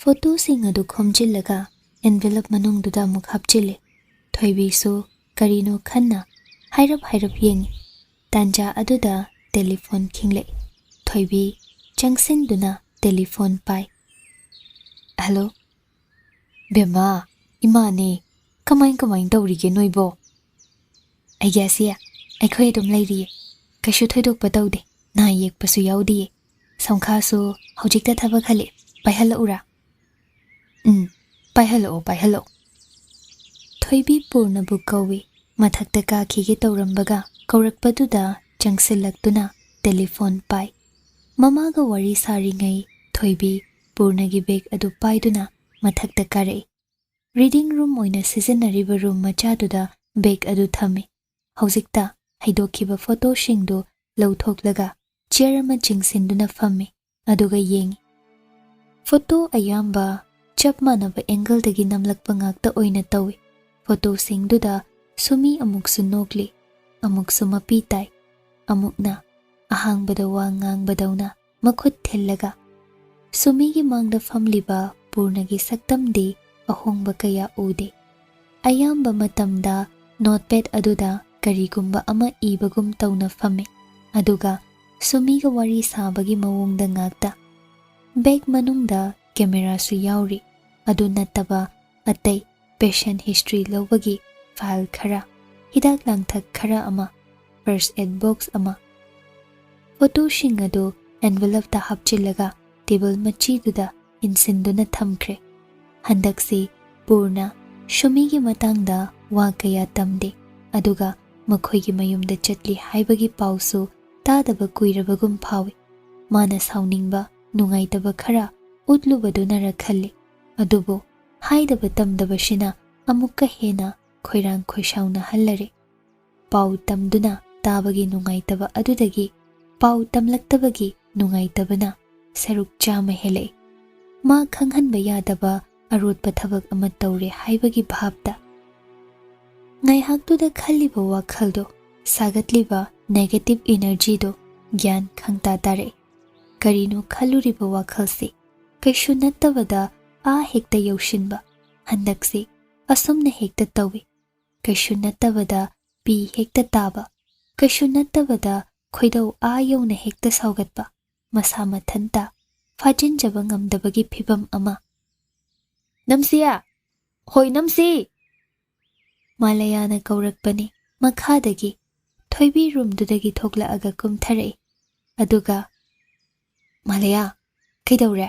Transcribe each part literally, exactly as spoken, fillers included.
ꯐꯣꯇꯣꯁꯤꯡ ꯑꯗꯨ ꯈꯣꯝꯖꯤꯜꯂꯒ envelope ꯃꯅꯨꯡꯗꯨꯗ ꯑꯃꯨꯛ ꯍꯥꯞꯆꯤꯜꯂꯤ꯫ ꯊꯣꯏꯕꯤꯁꯨ ꯀꯔꯤꯅꯣ ꯈꯟꯅ ꯍꯥꯏꯔꯞ ꯍꯥꯏꯔꯞ ꯌꯦꯡꯉꯤ꯫ ꯇꯥꯟꯖꯥ ꯑꯗꯨꯗ ꯇꯦꯂꯤꯐꯣꯟ ꯈꯤꯡꯂꯛꯏ꯫ ꯊꯣꯏꯕꯤ ꯆꯪꯁꯤꯟꯗꯨꯅ ꯇꯦꯂꯤꯐꯣꯟ ꯄꯥꯏ꯫ "ꯍꯜꯂꯣ?" "ꯕꯦꯝꯃ, ꯏꯃꯥꯅꯦ꯫ ꯀꯃꯥꯏ ꯀꯃꯥꯏ ꯇꯧꯔꯤꯒꯦ ꯅꯣꯏꯕꯣ?" "ꯑꯩꯒꯤ ꯑꯁꯤ, ꯑꯩꯈꯣꯏ ꯑꯗꯨꯝ ꯂꯩꯔꯤꯌꯦ꯫ ꯀꯩꯁꯨ ꯊꯣꯏꯗꯣꯛꯄ ꯇꯧꯗꯦ꯫ ꯅꯥ ꯌꯦꯛꯄꯁꯨ ꯌꯥꯎꯗꯤꯌꯦ꯫ ꯁꯝꯈꯥꯁꯨ ꯍꯧꯖꯤꯛꯇ ꯊꯕꯛ ꯍꯜꯂꯛꯑꯦ꯫ ꯄꯥꯏꯍꯜꯂꯛꯎꯔꯥ?" "ꯎꯝ, ꯄꯥꯏꯍꯜꯂꯛꯑꯣ, ꯄꯥꯏꯍꯜꯂꯛꯑꯣ꯫" ꯊꯣꯏꯕꯤ ꯄꯨꯔꯅꯕꯨ ꯀꯧꯏ꯫ ꯃꯊꯛꯇ ꯀꯥꯈꯤꯒꯦ ꯇꯧꯔꯝꯕꯒ ꯀꯧꯔꯛꯄꯗꯨꯗ ꯆꯪꯁꯤꯜꯂꯛꯇꯨꯅ ꯇꯦꯂꯤꯐꯣꯟ ꯄꯥꯏ꯫ ꯃꯃꯥꯒ ꯋꯥꯔꯤ ꯁꯥꯔꯤꯉꯩ ꯊꯣꯏꯕꯤ ꯄꯨꯔꯅꯒꯤ ꯕꯦꯒ ꯑꯗꯨ ꯄꯥꯏꯗꯨꯅ ꯃꯊꯛꯇ ꯀꯥꯔꯛꯏ꯫ ꯔꯤꯗꯤꯡ ꯔꯨꯝ ꯑꯣꯏꯅ ꯁꯤꯖꯤꯟꯅꯔꯤꯕ ꯔꯨꯝ ꯃꯆꯥꯗꯨꯗ ꯕꯦꯒ ꯑꯗꯨ ꯊꯝꯃꯤ꯫ ꯍꯧꯖꯤꯛꯇ ꯍꯩꯗꯣꯛꯈꯤꯕ ꯐꯣꯇꯣꯁꯤꯡꯗꯨ ꯂꯧꯊꯣꯛꯂꯒ ꯆꯤꯌꯔ ꯑꯃ ꯆꯤꯡꯁꯤꯟꯗꯨꯅ ꯐꯝꯃꯤ, ꯑꯗꯨꯒ ꯌꯦꯡꯉꯤ꯫ ꯐꯣꯇꯣ ꯑꯌꯥꯝꯕ ꯆꯞ ꯃꯥꯟꯅꯕ ꯑꯦꯡꯒꯜꯗꯒꯤ ꯅꯝꯂꯛꯄ ꯉꯥꯛꯇ ꯑꯣꯏꯅ ꯇꯧꯏ꯫ ꯐꯣꯇꯣꯁꯤꯡꯗꯨꯗ ꯁꯨꯃꯤ ꯑꯃꯨꯛꯁꯨ ꯅꯣꯛꯂꯤ, ꯑꯃꯨꯛꯁꯨ ꯃꯄꯤ ꯇꯥꯏ, ꯑꯃꯨꯛꯅ ꯑꯍꯥꯡꯕꯗ ꯋꯥ ꯉꯥꯡꯕꯗꯧꯅ ꯃꯈꯨꯠ ꯊꯤꯜꯂꯒ꯫ ꯁꯨꯃꯤꯒꯤ ꯃꯥꯡꯗ ꯐꯝꯂꯤꯕ ꯄꯨꯔꯅꯒꯤ ꯁꯛꯇꯝꯗꯤ ꯑꯍꯣꯡꯕ ꯀꯌꯥ ꯎꯗꯦ꯫ ꯑꯌꯥꯝꯕ ꯃꯇꯝꯗ ꯅꯣꯠꯄꯦꯗ ꯑꯗꯨꯗ ꯀꯔꯤꯒꯨꯝꯕ ꯑꯃ ꯏꯕꯒꯨꯝ ꯇꯧꯅ ꯐꯝꯃꯤ, ꯑꯗꯨꯒ ꯁꯨꯃꯤꯒ ꯋꯥꯔꯤ ꯁꯥꯕꯒꯤ ꯃꯑꯣꯡꯗ ꯉꯥꯛꯇ꯫ ꯕꯦꯒ ꯃꯅꯨꯡꯗ ꯀꯦꯃꯦꯔꯥꯁꯨ ꯌꯥꯎꯔꯤ꯫ ꯑꯗꯨ ꯅꯠꯇꯕ ꯑꯇꯩ ꯄꯦꯁꯦꯟ ꯍꯤꯁꯇ꯭ꯔꯤ ꯂꯧꯕꯒꯤ ꯐꯥꯏꯜ ꯈꯔ, ꯍꯤꯗꯥꯛ ꯂꯥꯡꯊꯛ ꯈꯔ ꯑꯃ, ꯐꯥꯔꯁ ꯑꯦꯗ ꯕꯣꯛꯁ ꯑꯃ꯫ ꯐꯣꯇꯣꯁꯤꯡ ꯑꯗꯨ ꯑꯦꯟꯚꯦꯂꯞꯇ ꯍꯥꯞꯆꯤꯜꯂꯒ ꯇꯦꯕꯜ ꯃꯆꯤꯗꯨꯗ ꯏꯟꯁꯤꯟꯗꯨꯅ ꯊꯝꯈ꯭ꯔꯦ꯫ ꯍꯟꯗꯛꯁꯤ ꯄꯨꯔꯅ ꯁꯨꯃꯤꯒꯤ ꯃꯇꯥꯡꯗ ꯋꯥ ꯀꯌꯥ ꯇꯝꯗꯦ, ꯑꯗꯨꯒ ꯃꯈꯣꯏꯒꯤ ꯃꯌꯨꯝꯗ ꯆꯠꯂꯤ ꯍꯥꯏꯕꯒꯤ ꯄꯥꯎꯁꯨ ꯇꯥꯗꯕ ꯀꯨꯏꯔꯕꯒꯨꯝ ꯐꯥꯎꯏ꯫ ꯃꯥꯅ ꯁꯥꯎꯅꯤꯡꯕ, ꯅꯨꯡꯉꯥꯏꯇꯕ ꯈꯔ ꯎꯠꯂꯨꯕꯗꯨꯅꯔ ꯈꯜꯂꯤ꯫ ꯑꯗꯨꯕꯨ ꯍꯥꯏꯗꯕ ꯇꯝꯗꯕꯁꯤꯅ ꯑꯃꯨꯛꯀ ꯍꯦꯟꯅ ꯈꯣꯏꯔꯥꯡ ꯈꯣꯏꯁꯥꯎꯅꯍꯜꯂꯔꯦ꯫ ꯄꯥꯎ ꯇꯝꯗꯨꯅ ꯇꯥꯕꯒꯤ ꯅꯨꯡꯉꯥꯏꯇꯕ ꯑꯗꯨꯗꯒꯤ ꯄꯥꯎ ꯇꯝꯂꯛꯇꯕꯒꯤ ꯅꯨꯡꯉꯥꯏꯇꯕꯅ ꯁꯔꯨꯛ ꯆꯥꯝꯃ ꯍꯦꯜꯂꯛꯏ꯫ ꯃꯥ ꯈꯪꯍꯟꯕ ꯌꯥꯗꯕ ꯑꯔꯣꯠꯄ ꯊꯕꯛ ꯑꯃ ꯇꯧꯔꯦ ꯍꯥꯏꯕꯒꯤ ꯚꯥꯞꯇ꯫ ꯉꯥꯏꯍꯥꯛꯇꯨꯗ ꯈꯜꯂꯤꯕ ꯋꯥꯈꯜꯗꯣ, ꯁꯥꯒꯠꯂꯤꯕ ꯅꯦꯒꯦꯇꯤꯚ ꯏꯅꯔꯖꯤꯗꯣ ꯒ꯭ꯌꯥꯟ ꯈꯪꯇꯥ ꯇꯥꯔꯛꯏ꯫ ꯀꯔꯤꯅꯣ ꯈꯜꯂꯨꯔꯤꯕ ꯋꯥꯈꯜꯁꯤ ꯀꯩꯁꯨ ꯅꯠꯇꯕꯗ ꯑꯥ ꯍꯦꯛꯇ ꯌꯧꯁꯤꯟꯕ꯫ ꯍꯟꯗꯛꯁꯤ ꯑꯁꯨꯝꯅ ꯍꯦꯛꯇ ꯇꯧꯏ꯫ ꯀꯩꯁꯨ ꯅꯠꯇꯕꯗ ꯄꯤ ꯍꯦꯛꯇ ꯇꯥꯕ, ꯀꯩꯁꯨ ꯅꯠꯇꯕꯗ ꯈꯣꯏꯗꯧ ꯑꯥ ꯌꯧꯅ ꯍꯦꯛꯇ ꯁꯥꯎꯒꯠꯄ, ꯃꯁꯥ ꯃꯊꯟꯇ ꯐꯥꯖꯤꯟꯖꯕ ꯉꯝꯗꯕꯒꯤ ꯐꯤꯚꯝ ꯑꯃ꯫ "ꯅꯝꯁꯤꯌꯥ! ꯍꯣꯏ, ꯅꯝꯁꯤ!" ꯃꯥꯂꯌꯥꯅ ꯀꯧꯔꯛꯄꯅꯤ ꯃꯈꯥꯗꯒꯤ꯫ ꯊꯣꯏꯕꯤ ꯔꯨꯝꯗꯨꯗꯒꯤ ꯊꯣꯛꯂꯛꯑꯒ ꯀꯨꯝꯊꯔꯛꯏ꯫ ꯑꯗꯨꯒ, "ꯃꯥꯂꯌꯥ, ꯀꯩꯗꯧꯔꯦ?"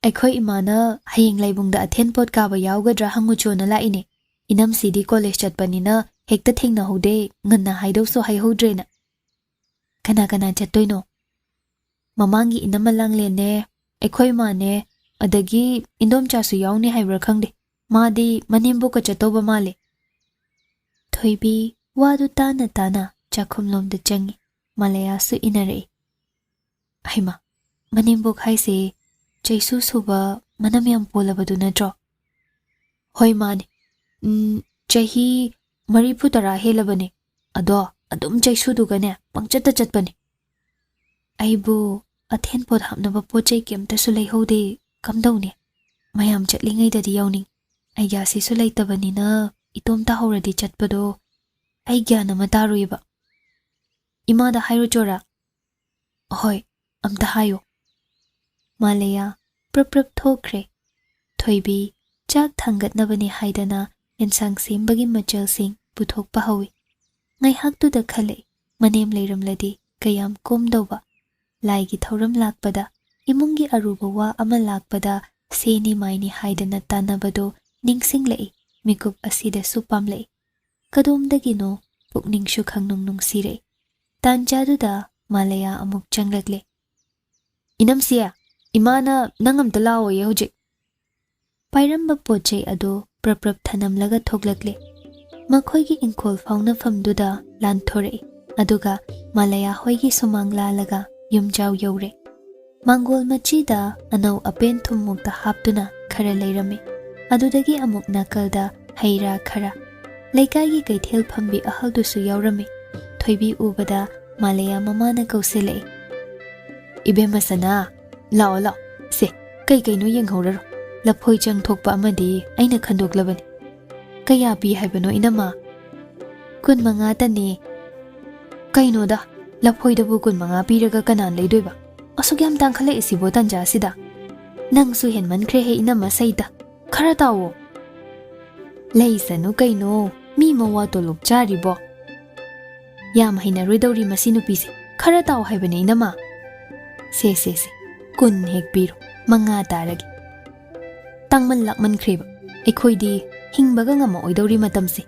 "ꯑꯩꯈꯣꯏ ꯏꯃꯥꯅ ꯍꯌꯦꯡ ꯂꯥꯏꯕꯨꯡꯗ ꯑꯊꯦꯟ ꯄꯣꯠ ꯀꯥꯕ ꯌꯥꯎꯒꯗ꯭ꯔꯥ ꯍꯪꯉꯨꯆꯣꯅ ꯂꯥꯛꯏꯅꯦ꯫ ꯏꯅꯝꯁꯤꯗꯤ ꯀꯣꯂꯦꯖ ꯆꯠꯄꯅꯤꯅ ꯍꯦꯛꯇ ꯊꯦꯡꯅꯍꯧꯗꯦ, ꯉꯟꯅ ꯍꯥꯏꯗꯧꯁꯨ ꯍꯥꯏꯍꯧꯗ꯭ꯔꯦꯅ꯫" "ꯀꯅꯥ ꯀꯅꯥ ꯆꯠꯇꯣꯏꯅꯣ?" "ꯃꯃꯥꯡꯒꯤ ꯏꯅꯝꯃ ꯂꯥꯡꯂꯦꯟꯅꯦ, ꯑꯩꯈꯣꯏ ꯃꯥꯅꯦ, ꯑꯗꯒꯤ ꯏꯟꯗꯣꯝꯆꯥꯁꯨ ꯌꯥꯎꯅꯤ ꯍꯥꯏꯕ꯭ꯔꯥ ꯈꯪꯗꯦ꯫ ꯃꯥꯗꯤ ꯃꯅꯦꯝꯕꯣꯛꯀ ꯆꯠꯇꯧꯕ ꯃꯥꯜꯂꯦ꯫" ꯊꯣꯏꯕꯤ ꯋꯥꯗꯨ ꯇꯥꯅ ꯇꯥꯅ ꯆꯥꯛꯈꯨꯝꯂꯣꯝꯗ ꯆꯪꯉꯤ꯫ ꯃꯥꯂꯌꯥꯁꯨ ꯏꯟꯅꯔꯛꯏ꯫ "ꯍꯩꯃꯥ, ꯃꯅꯦꯝꯕꯣꯛ ꯍꯥꯏꯁꯦ ꯆꯩꯁꯨ ꯁꯨꯕ, ꯃꯅꯝ ꯌꯥꯝ ꯄꯣꯜꯂꯕꯗꯨ ꯅꯠꯇ꯭ꯔꯣ?" "ꯍꯣꯏ, ꯃꯥꯅꯦ꯫ ꯎꯝ, ꯆꯍꯤ ꯃꯔꯤꯐꯨ ꯇꯔꯥ ꯍꯦꯜꯂꯕꯅꯦ꯫ ꯑꯗꯣ ꯑꯗꯨꯝ ꯆꯩꯁꯨꯗꯨꯒꯅꯦ ꯄꯪꯆꯠꯇ ꯆꯠꯄꯅꯦ꯫" "ꯑꯩꯕꯨ ꯑꯊꯦꯟ ꯄꯣꯠ ꯍꯥꯞꯅꯕ ꯄꯣꯠ ꯆꯩ ꯀꯩꯝꯇꯁꯨ ꯂꯩꯍꯧꯗꯦ꯫ ꯀꯝꯗꯧꯅꯤ? ꯃꯌꯥꯝ ꯆꯠꯂꯤꯉꯩꯗꯗꯤ ꯌꯥꯎꯅꯤꯡ꯫ ꯑꯩꯒꯤ ꯑꯁꯤꯁꯨ ꯂꯩꯇꯕꯅꯤꯅ ꯏꯇꯣꯝ ꯇꯥꯍꯧꯔꯗꯤ ꯆꯠꯄꯗꯣ ꯑꯩ ꯒ꯭ꯌꯥꯟ ꯑꯃ ꯇꯥꯔꯣꯏꯕ꯫ ꯏꯃꯥꯗ ꯍꯥꯏꯔꯨꯆꯣꯔꯥ?" "ꯍꯣꯏ, ꯑꯝꯇ ꯍꯥꯏꯌꯣ꯫" ꯃꯥꯂꯌꯥ ꯄ꯭ꯔꯞ ꯄ꯭ꯔꯞ ꯊꯣꯛꯈ꯭ꯔꯦ꯫ ꯊꯣꯏꯕꯤ ꯆꯥꯛ ꯊꯥꯡꯒꯠꯅꯕꯅꯤ ꯍꯥꯏꯗꯅ ꯑꯦꯟꯁꯥꯡ ꯁꯦꯝꯕꯒꯤ ꯃꯆꯜꯁꯤꯡ ꯄꯨꯊꯣꯛꯄ ꯍꯧꯏ꯫ ꯉꯥꯏꯍꯥꯛꯇꯨꯗ ꯈꯜꯂꯛꯏ, ꯃꯅꯦꯝ ꯂꯩꯔꯝꯂꯗꯤ ꯀꯌꯥꯝ ꯀꯣꯝꯗꯧꯕ꯫ ꯂꯥꯏꯒꯤ ꯊꯧꯔꯝ ꯂꯥꯛꯄꯗ, ꯏꯃꯨꯡꯒꯤ ꯑꯔꯨꯕ ꯋꯥ ꯑꯃ ꯂꯥꯛꯄꯗ ꯁꯦꯅꯤ ꯃꯥꯏꯅꯤ ꯍꯥꯏꯗꯅ ꯇꯥꯟꯅꯕꯗꯣ ꯅꯤꯡꯁꯤꯡꯂꯛꯏ, ꯃꯤꯀꯨꯞ ꯑꯁꯤꯗꯁꯨ ꯄꯥꯝꯂꯛꯏ꯫ ꯀꯗꯣꯝꯗꯒꯤꯅꯣ ꯄꯨꯛꯅꯤꯡꯁꯨ ꯈꯪꯅꯨꯡ ꯅꯨꯡꯁꯤꯔꯛꯏ꯫ ꯇꯥꯟꯖꯥꯗꯨꯗ ꯃꯥꯂꯌꯥ ꯑꯃꯨꯛ ꯆꯪꯂꯛꯂꯦ꯫ "ꯏꯅꯝꯁꯤ, ꯏꯃꯥꯅ ꯅꯪ ꯑꯝꯇ ꯂꯥꯛꯑꯣꯌꯦ ꯍꯧꯖꯤꯛ꯫" ꯄꯥꯏꯔꯝꯕ ꯄꯣꯠ ꯆꯩ ꯑꯗꯨ ꯄ꯭ꯔꯞ ꯄ꯭ꯔꯞ ꯊꯅꯝꯂꯒ ꯊꯣꯛꯂꯛꯂꯦ꯫ ꯃꯈꯣꯏꯒꯤ ꯏꯪꯈꯣꯜ ꯐꯥꯎꯅꯐꯝꯗꯨꯗ ꯂꯥꯟꯊꯣꯔꯛꯏ, ꯑꯗꯨꯒ ꯃꯥꯂꯌꯥ ꯍꯣꯏꯒꯤ ꯁꯨꯃꯥꯡ ꯂꯥꯜꯂꯒ ꯌꯨꯝꯖꯥꯎ ꯌꯧꯔꯦ꯫ ꯃꯥꯡꯒꯣꯜ ꯃꯆꯤꯗ ꯑꯅꯧ ꯑꯄꯦꯟ ꯊꯨꯝꯃꯣꯛꯇ ꯍꯥꯞꯇꯨꯅ ꯈꯔ ꯂꯩꯔꯝꯃꯤ꯫ ꯑꯗꯨꯗꯒꯤ ꯑꯃꯨꯛ ꯅꯥꯀꯜꯗ ꯍꯩ ꯔꯥ ꯈꯔ꯫ ꯂꯩꯀꯥꯏꯒꯤ ꯀꯩꯊꯦꯜ ꯐꯝꯕꯤ ꯑꯍꯜꯗꯨꯁꯨ ꯌꯥꯎꯔꯝꯃꯤ꯫ ꯊꯣꯏꯕꯤ ꯎꯕꯗ ꯃꯥꯂꯌꯥ ꯃꯃꯥꯅ ꯀꯧꯁꯤꯜꯂꯛꯏ꯫ "ꯏꯕꯦꯝꯃ ꯁꯅꯥ, ꯂꯥꯛꯑꯣ, ꯂꯥꯛꯑꯣ꯫ ꯁꯦ, ꯀꯩ ꯀꯩꯅꯣ ꯌꯦꯡꯍꯧꯔꯔꯣ꯫ ꯂꯐꯣꯏ ꯆꯪ ꯊꯣꯛꯄ ꯑꯃꯗꯤ ꯑꯩꯅ ꯈꯟꯗꯣꯛꯂꯕꯅꯤ꯫ "ꯀꯌꯥ ꯄꯤ ꯍꯥꯏꯕꯅꯣ, ꯏꯅꯝꯃ?" "ꯀꯨꯟ ꯃꯉꯥꯇꯅꯦ꯫" "ꯀꯩꯅꯣꯗ, ꯂꯐꯣꯏꯗꯕꯨ ꯀꯨꯟ ꯃꯉꯥ ꯄꯤꯔꯒ ꯀꯅꯥꯅ ꯂꯩꯗꯣꯏꯕ? ꯑꯁꯨꯛ ꯌꯥꯝ ꯇꯥꯡꯈꯠꯂꯛꯏꯁꯤꯕꯣ ꯇꯟꯖꯥꯁꯤꯗ? ꯅꯪꯁꯨ ꯍꯦꯟꯃꯟꯈ꯭ꯔꯦꯍꯦ, ꯏꯅꯝꯃ ꯁꯩꯇ꯫ ꯈꯔ ꯇꯥꯎꯑꯣ꯫" "ꯂꯩꯁꯅꯨ ꯀꯩꯅꯣ, ꯃꯤ ꯃꯋꯥ ꯇꯣꯂꯣꯞ ꯆꯥꯔꯤꯕꯣ?" "ꯌꯥꯝ ꯍꯩꯅꯔꯣꯏꯗꯧꯔꯤ ꯃꯁꯤ ꯅꯨꯄꯤꯁꯦ꯫ ꯈꯔ ꯇꯥꯎ ꯍꯥꯏꯕꯅꯦ, ꯏꯅꯝꯃ꯫" "ꯁꯦ, ꯁꯦ, ꯁꯦ, ꯀꯨꯟ ꯍꯦꯛ ꯄꯤꯔꯣ, ꯃꯉꯥ ꯇꯥꯔꯒꯦ꯫" ꯇꯥꯡꯃꯟ ꯂꯥꯛꯃꯟꯈ꯭ꯔꯦꯕ꯫ ꯑꯩꯈꯣꯏꯗꯤ ꯍꯤꯡꯕꯒ ꯉꯝꯃꯛꯑꯣꯏꯗꯧꯔꯤ ꯃꯇꯝꯁꯦ꯫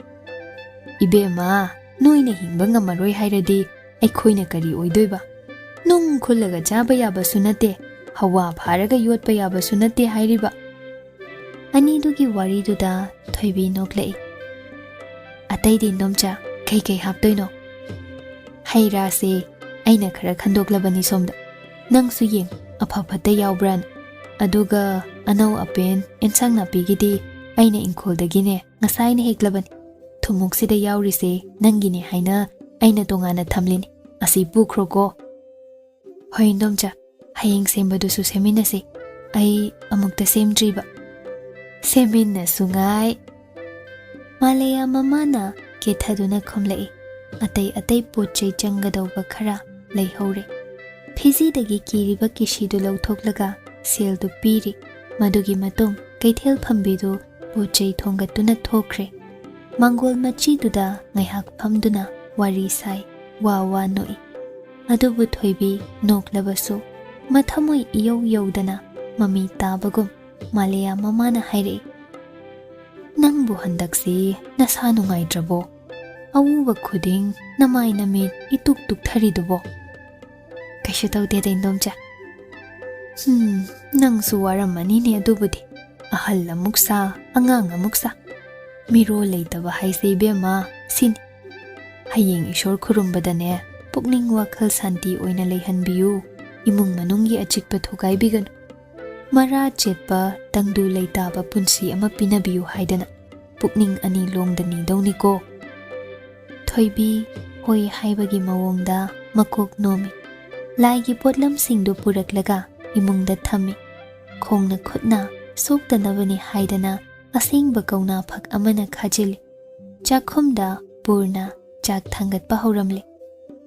"ꯏꯕꯦꯝꯃ, ꯅꯣꯏꯅ ꯍꯤꯡꯕ ꯉꯝꯃꯔꯣꯏ ꯍꯥꯏꯔꯗꯤ ꯑꯩꯈꯣꯏꯅ ꯀꯔꯤ ꯑꯣꯏꯗꯣꯏꯕ? ꯅꯨꯡ ꯈꯨꯜꯂꯒ ꯆꯥꯕ ꯌꯥꯕꯁꯨ ꯅꯠꯇꯦ, ꯍꯋꯥ ꯐꯥꯔꯒ ꯌꯣꯠꯄ ꯌꯥꯕꯁꯨ ꯅꯠꯇꯦ ꯍꯥꯏꯔꯤꯕ꯫" ꯑꯅꯤꯗꯨꯒꯤ ꯋꯥꯔꯤꯗꯨꯗ ꯊꯣꯏꯕꯤ ꯅꯣꯛꯂꯛꯏ꯫ "ꯑꯇꯩꯗꯤ, ꯏꯟꯗꯣꯝꯆꯥ, ꯀꯩꯀꯩ ꯍꯥꯞꯇꯣꯏꯅꯣ?" "ꯍꯩ ꯔꯥꯁꯦ ꯑꯩꯅ ꯈꯔ ꯈꯟꯗꯣꯛꯂꯕꯅꯤ ꯁꯣꯝꯗ꯫ ꯅꯪꯁꯨ ꯌꯦꯡ, ꯑꯐ ꯐꯠꯇ ꯌꯥꯎꯕ꯭ꯔꯥꯅ꯫ ꯑꯗꯨꯒ ꯑꯅꯧ ꯑꯄꯦꯟ ꯑꯦꯟꯁꯥꯡ ꯅꯥꯄꯤꯒꯤꯗꯤ ꯑꯩꯅ ꯏꯪꯈꯣꯜꯗꯒꯤꯅꯦ ꯉꯁꯥꯏꯅ ꯍꯦꯛꯂꯕꯅꯤ꯫ ꯊꯨꯝꯃꯣꯛꯁꯤꯗ ꯌꯥꯎꯔꯤꯁꯦ ꯅꯪꯒꯤꯅꯦ ꯍꯥꯏꯅ ꯑꯩꯅ ꯇꯣꯉꯥꯟꯅ ꯊꯝꯂꯤꯅꯤ꯫ ꯑꯁꯤ ꯄꯨꯈ꯭ꯔꯣꯀꯣ꯫" "ꯍꯣꯏ, ꯏꯟꯗꯣꯝꯆꯥ, ꯍꯌꯦꯡ ꯁꯦꯝꯕꯗꯨꯁꯨ ꯁꯦꯝꯃꯤꯟꯅꯁꯤ꯫ ꯑꯩ ꯑꯃꯨꯛꯇ ꯁꯦꯝꯗ꯭ꯔꯤꯕ꯫" "ꯁꯦꯝꯃꯤꯟꯅꯁꯨ ꯉꯥꯏ꯫" ꯃꯥꯂꯦꯌꯥ ꯃꯃꯥꯅ ꯀꯦꯊꯗꯨꯅ ꯈꯨꯝꯂꯛꯏ꯫ ꯑꯇꯩ ꯑꯇꯩ ꯄꯣꯠ ꯆꯩ ꯆꯪꯒꯗꯧꯕ ꯈꯔ ꯂꯩꯍꯧꯔꯦ꯫ ꯐꯤꯖꯤꯗꯒꯤ ꯀꯤꯔꯤꯕ ꯀꯤꯁꯤꯗꯨ ꯂꯧꯊꯣꯛꯂꯒ ꯁꯦꯜꯗꯨ ꯄꯤꯔꯤ꯫ ꯃꯗꯨꯒꯤ ꯃꯇꯨꯡ ꯀꯩꯊꯦꯜ ꯐꯝꯕꯤꯗꯨ ꯄꯣꯠ ꯆꯩ ꯊꯣꯡꯒꯠꯇꯨꯅ ꯊꯣꯛꯈ꯭ꯔꯦ꯫ ꯃꯥꯡꯒꯣꯜ ꯃꯆꯤꯗꯨꯗ ꯉꯥꯏꯍꯥꯛ ꯐꯝꯗꯨꯅ ꯋꯥꯔꯤ ꯁꯥꯏ, ꯋꯥ ꯋꯥ ꯅꯣꯛꯏ꯫ ꯑꯗꯨꯕꯨ ꯊꯣꯏꯕꯤ ꯅꯣꯛꯂꯕꯁꯨ ꯃꯊꯃꯣꯏ ꯏꯌꯧ ꯌꯧꯗꯅ ꯃꯃꯤ ꯇꯥꯕꯒꯨꯝ ꯃꯥꯂꯦꯌꯥ ꯃꯃꯥꯅ ꯍꯥꯏꯔꯛꯏ, "ꯅꯪꯕꯨ ꯍꯟꯗꯛꯁꯤ ꯅꯁꯥ ꯅꯨꯡꯉꯥꯏꯇ꯭ꯔꯕꯣ? ꯑꯎꯕ ꯈꯨꯗꯤꯡ ꯅꯃꯥꯏ ꯅꯃꯤꯠ ꯏꯇꯨꯛ ꯇꯨꯛꯊꯔꯤꯗꯨꯕꯣ?" "ꯀꯩꯁꯨ ꯇꯧꯗꯦꯗ, ꯏꯟꯗꯣꯝꯆꯥ꯫" "ꯍꯝ, ꯅꯪꯁꯨ ꯋꯥꯔꯝꯃꯅꯤꯅꯦ ꯑꯗꯨꯕꯨꯗꯤ꯫ ꯑꯍꯜ ꯑꯃꯨꯛ ꯁꯥ, ꯑꯉꯥꯡ ꯑꯃꯨꯛ ꯁꯥ꯫ ꯃꯤꯔꯣꯜ ꯂꯩꯇꯕ ꯍꯥꯏꯁꯦ ꯏꯕꯦꯝꯃ, ꯁꯤꯅꯤ꯫ ꯍꯌꯦꯡ ꯏꯁꯣꯔ ꯈꯨꯔꯨꯝꯕꯗꯅꯦ, ꯄꯨꯛꯅꯤꯡ ꯋꯥꯈꯜ ꯁꯥꯟꯇꯤ ꯑꯣꯏꯅ ꯂꯩꯍꯟꯕꯤꯌꯨ꯫ ꯏꯃꯨꯡ ꯃꯅꯨꯡꯒꯤ ꯑꯆꯤꯛꯄ ꯊꯨꯒꯥꯏꯕꯤꯒꯅꯨ꯫ ꯃꯔꯥ ꯆꯦꯠꯄ, ꯇꯪꯗꯨ ꯂꯩꯇꯥꯕ ꯄꯨꯟꯁꯤ ꯑꯃ ꯄꯤꯅꯕꯤꯌꯨ ꯍꯥꯏꯗꯅ ꯄꯨꯛꯅꯤꯡ ꯑꯅꯤ ꯂꯣꯡꯗ ꯅꯤꯗꯧꯅꯤꯀꯣ꯫" ꯊꯣꯏꯕꯤ ꯍꯣꯏ ꯍꯥꯏꯕꯒꯤ ꯃꯑꯣꯡꯗ ꯃꯀꯣꯛ ꯅꯣꯝꯃꯤ꯫ ꯂꯥꯏꯒꯤ ꯄꯣꯠꯂꯝꯁꯤꯡꯗꯨ ꯄꯨꯔꯛꯂꯒ ꯏꯃꯨꯡꯗ ꯊꯝꯃꯤ꯫ ꯈꯣꯡꯅ ꯈꯨꯠꯅ ꯁꯣꯛꯇꯅꯕꯅꯤ ꯍꯥꯏꯗꯅ ꯑꯁꯦꯡꯕ ꯀꯧꯅꯥ ꯐꯛ ꯑꯃꯅ ꯈꯥꯖꯤꯜꯂꯤ꯫ ꯆꯥꯛꯈꯨꯝꯗ ꯄꯨꯔꯅ ꯆꯥꯛ ꯊꯥꯡꯒꯠꯄ ꯍꯧꯔꯝꯂꯦ꯫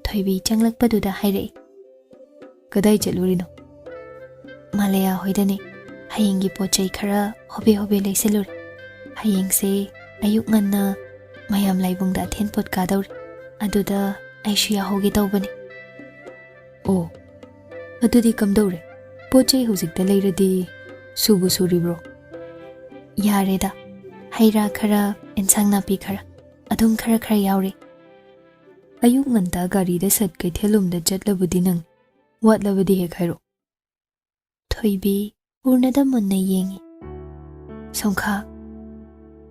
ꯊꯣꯏꯕꯤ ꯆꯪꯂꯛꯄꯗꯨꯗ ꯍꯥꯏꯔꯛꯏ, "ꯀꯗꯥꯏ ꯆꯠꯂꯨꯔꯤꯅꯣ?" "ꯃꯥꯂꯦꯌꯥ ꯍꯣꯏꯗꯅꯦ꯫ ꯍꯌꯦꯡꯒꯤ ꯄꯣꯠ ꯆꯩ ꯈꯔ ꯍꯣꯕꯦ ꯍꯣꯕꯦ ꯂꯩꯁꯤꯜꯂꯨꯔꯦ꯫ ꯍꯌꯦꯡꯁꯦ ꯑꯌꯨꯛ ꯉꯟꯅ ꯃꯌꯥꯝ ꯂꯥꯏꯕꯨꯡꯗ ꯑꯊꯦꯟ ꯄꯣꯠ ꯀꯥꯗꯧꯔꯦ꯫ ꯑꯗꯨꯗ ꯑꯩꯁꯨ ꯌꯥꯎꯍꯧꯒꯦ ꯇꯧꯕꯅꯦ꯫" "ꯑꯣ, ꯑꯗꯨꯗꯤ ꯀꯝꯗꯧꯔꯦ? ꯄꯣꯠ ꯆꯩ ꯍꯧꯖꯤꯛꯇ ꯂꯩꯔꯗꯤ ꯁꯨꯕꯨ ꯁꯨꯔꯤꯕ꯭ꯔꯣ?" "ꯌꯥꯔꯦꯗ, ꯍꯩ ꯔꯥ ꯈꯔ, ꯑꯦꯟꯁꯥꯡ ꯅꯥꯄꯤ ꯈꯔ, ꯑꯗꯨꯝ ꯈꯔ ꯈꯔ ꯌꯥꯎꯔꯦ꯫" "ꯑꯌꯨꯛ ꯉꯟꯇꯥ ꯒꯥꯔꯤꯗ ꯁꯠ ꯀꯩꯊꯦꯜꯂꯣꯝꯗ ꯆꯠꯂꯕꯨꯗꯤ ꯅꯪ, ꯋꯥꯠꯂꯕꯗꯤ ꯍꯦꯛ ꯍꯥꯏꯔꯛꯑꯣ꯫" ꯊꯣꯏꯕꯤ ꯄꯨꯔꯅꯗ ꯃꯨꯟꯅ ꯌꯦꯡꯉꯤ꯫ "ꯁꯣꯡꯈꯥ꯫"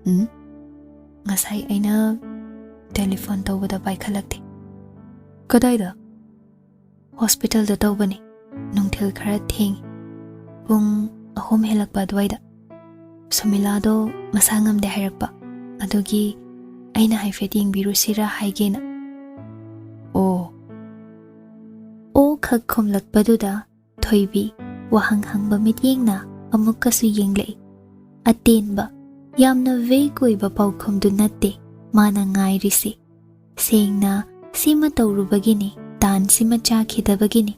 "ꯎꯝ?" "ꯉꯁꯥꯏ ꯑꯩꯅ ꯇꯦꯂꯤꯐꯣꯟ ꯇꯧꯕꯗ ꯄꯥꯏꯈꯠꯂꯛꯇꯦ꯫" "ꯀꯗꯥꯏꯗ?" "ꯍꯣꯁꯄꯤꯇꯥꯜꯗ ꯇꯧꯕꯅꯤ, ꯅꯨꯡꯊꯤꯜ ꯈꯔ ꯊꯦꯡꯉꯤ, ꯄꯨꯡ ꯑꯍꯨꯝ ꯍꯦꯜꯂꯛꯄ ꯑꯗꯨꯋꯥꯏꯗ꯫ ꯁꯨꯃꯤꯂꯥꯗꯣ ꯃꯁꯥ ꯉꯝꯗꯦ ꯍꯥꯏꯔꯛꯄ, ꯑꯗꯨꯒꯤ ꯑꯩꯅ ꯍꯥꯏꯐꯦꯠ ꯌꯦꯡꯕꯤꯔꯨꯁꯤꯔꯥ ꯍꯥꯏꯒꯦꯅ꯫" "ꯑꯣ꯫" "ꯑꯣ" ꯈꯛ ꯈꯨꯝꯂꯛꯄꯗꯨꯗ ꯊꯣꯏꯕꯤ ꯋꯥꯍꯪ ꯍꯪꯕ ꯃꯤꯠꯌꯦꯡꯅ ꯑꯃꯨꯛꯀꯁꯨ ꯌꯦꯡꯂꯛꯏ꯫ ꯑꯇꯦꯟꯕ, ꯌꯥꯝꯅ ꯚꯦꯒ ꯑꯣꯏꯕ ꯄꯥꯎꯈꯨꯝꯗꯨ ꯅꯠꯇꯦ ꯃꯥꯅ ꯉꯥꯏꯔꯤꯁꯤ꯫ ꯁꯦꯡꯅ ꯁꯤꯃ ꯇꯧꯔꯨꯕꯒꯤꯅꯤ, ꯇꯥꯟ ꯁꯤꯃ ꯆꯥꯈꯤꯗꯕꯒꯤꯅꯤ,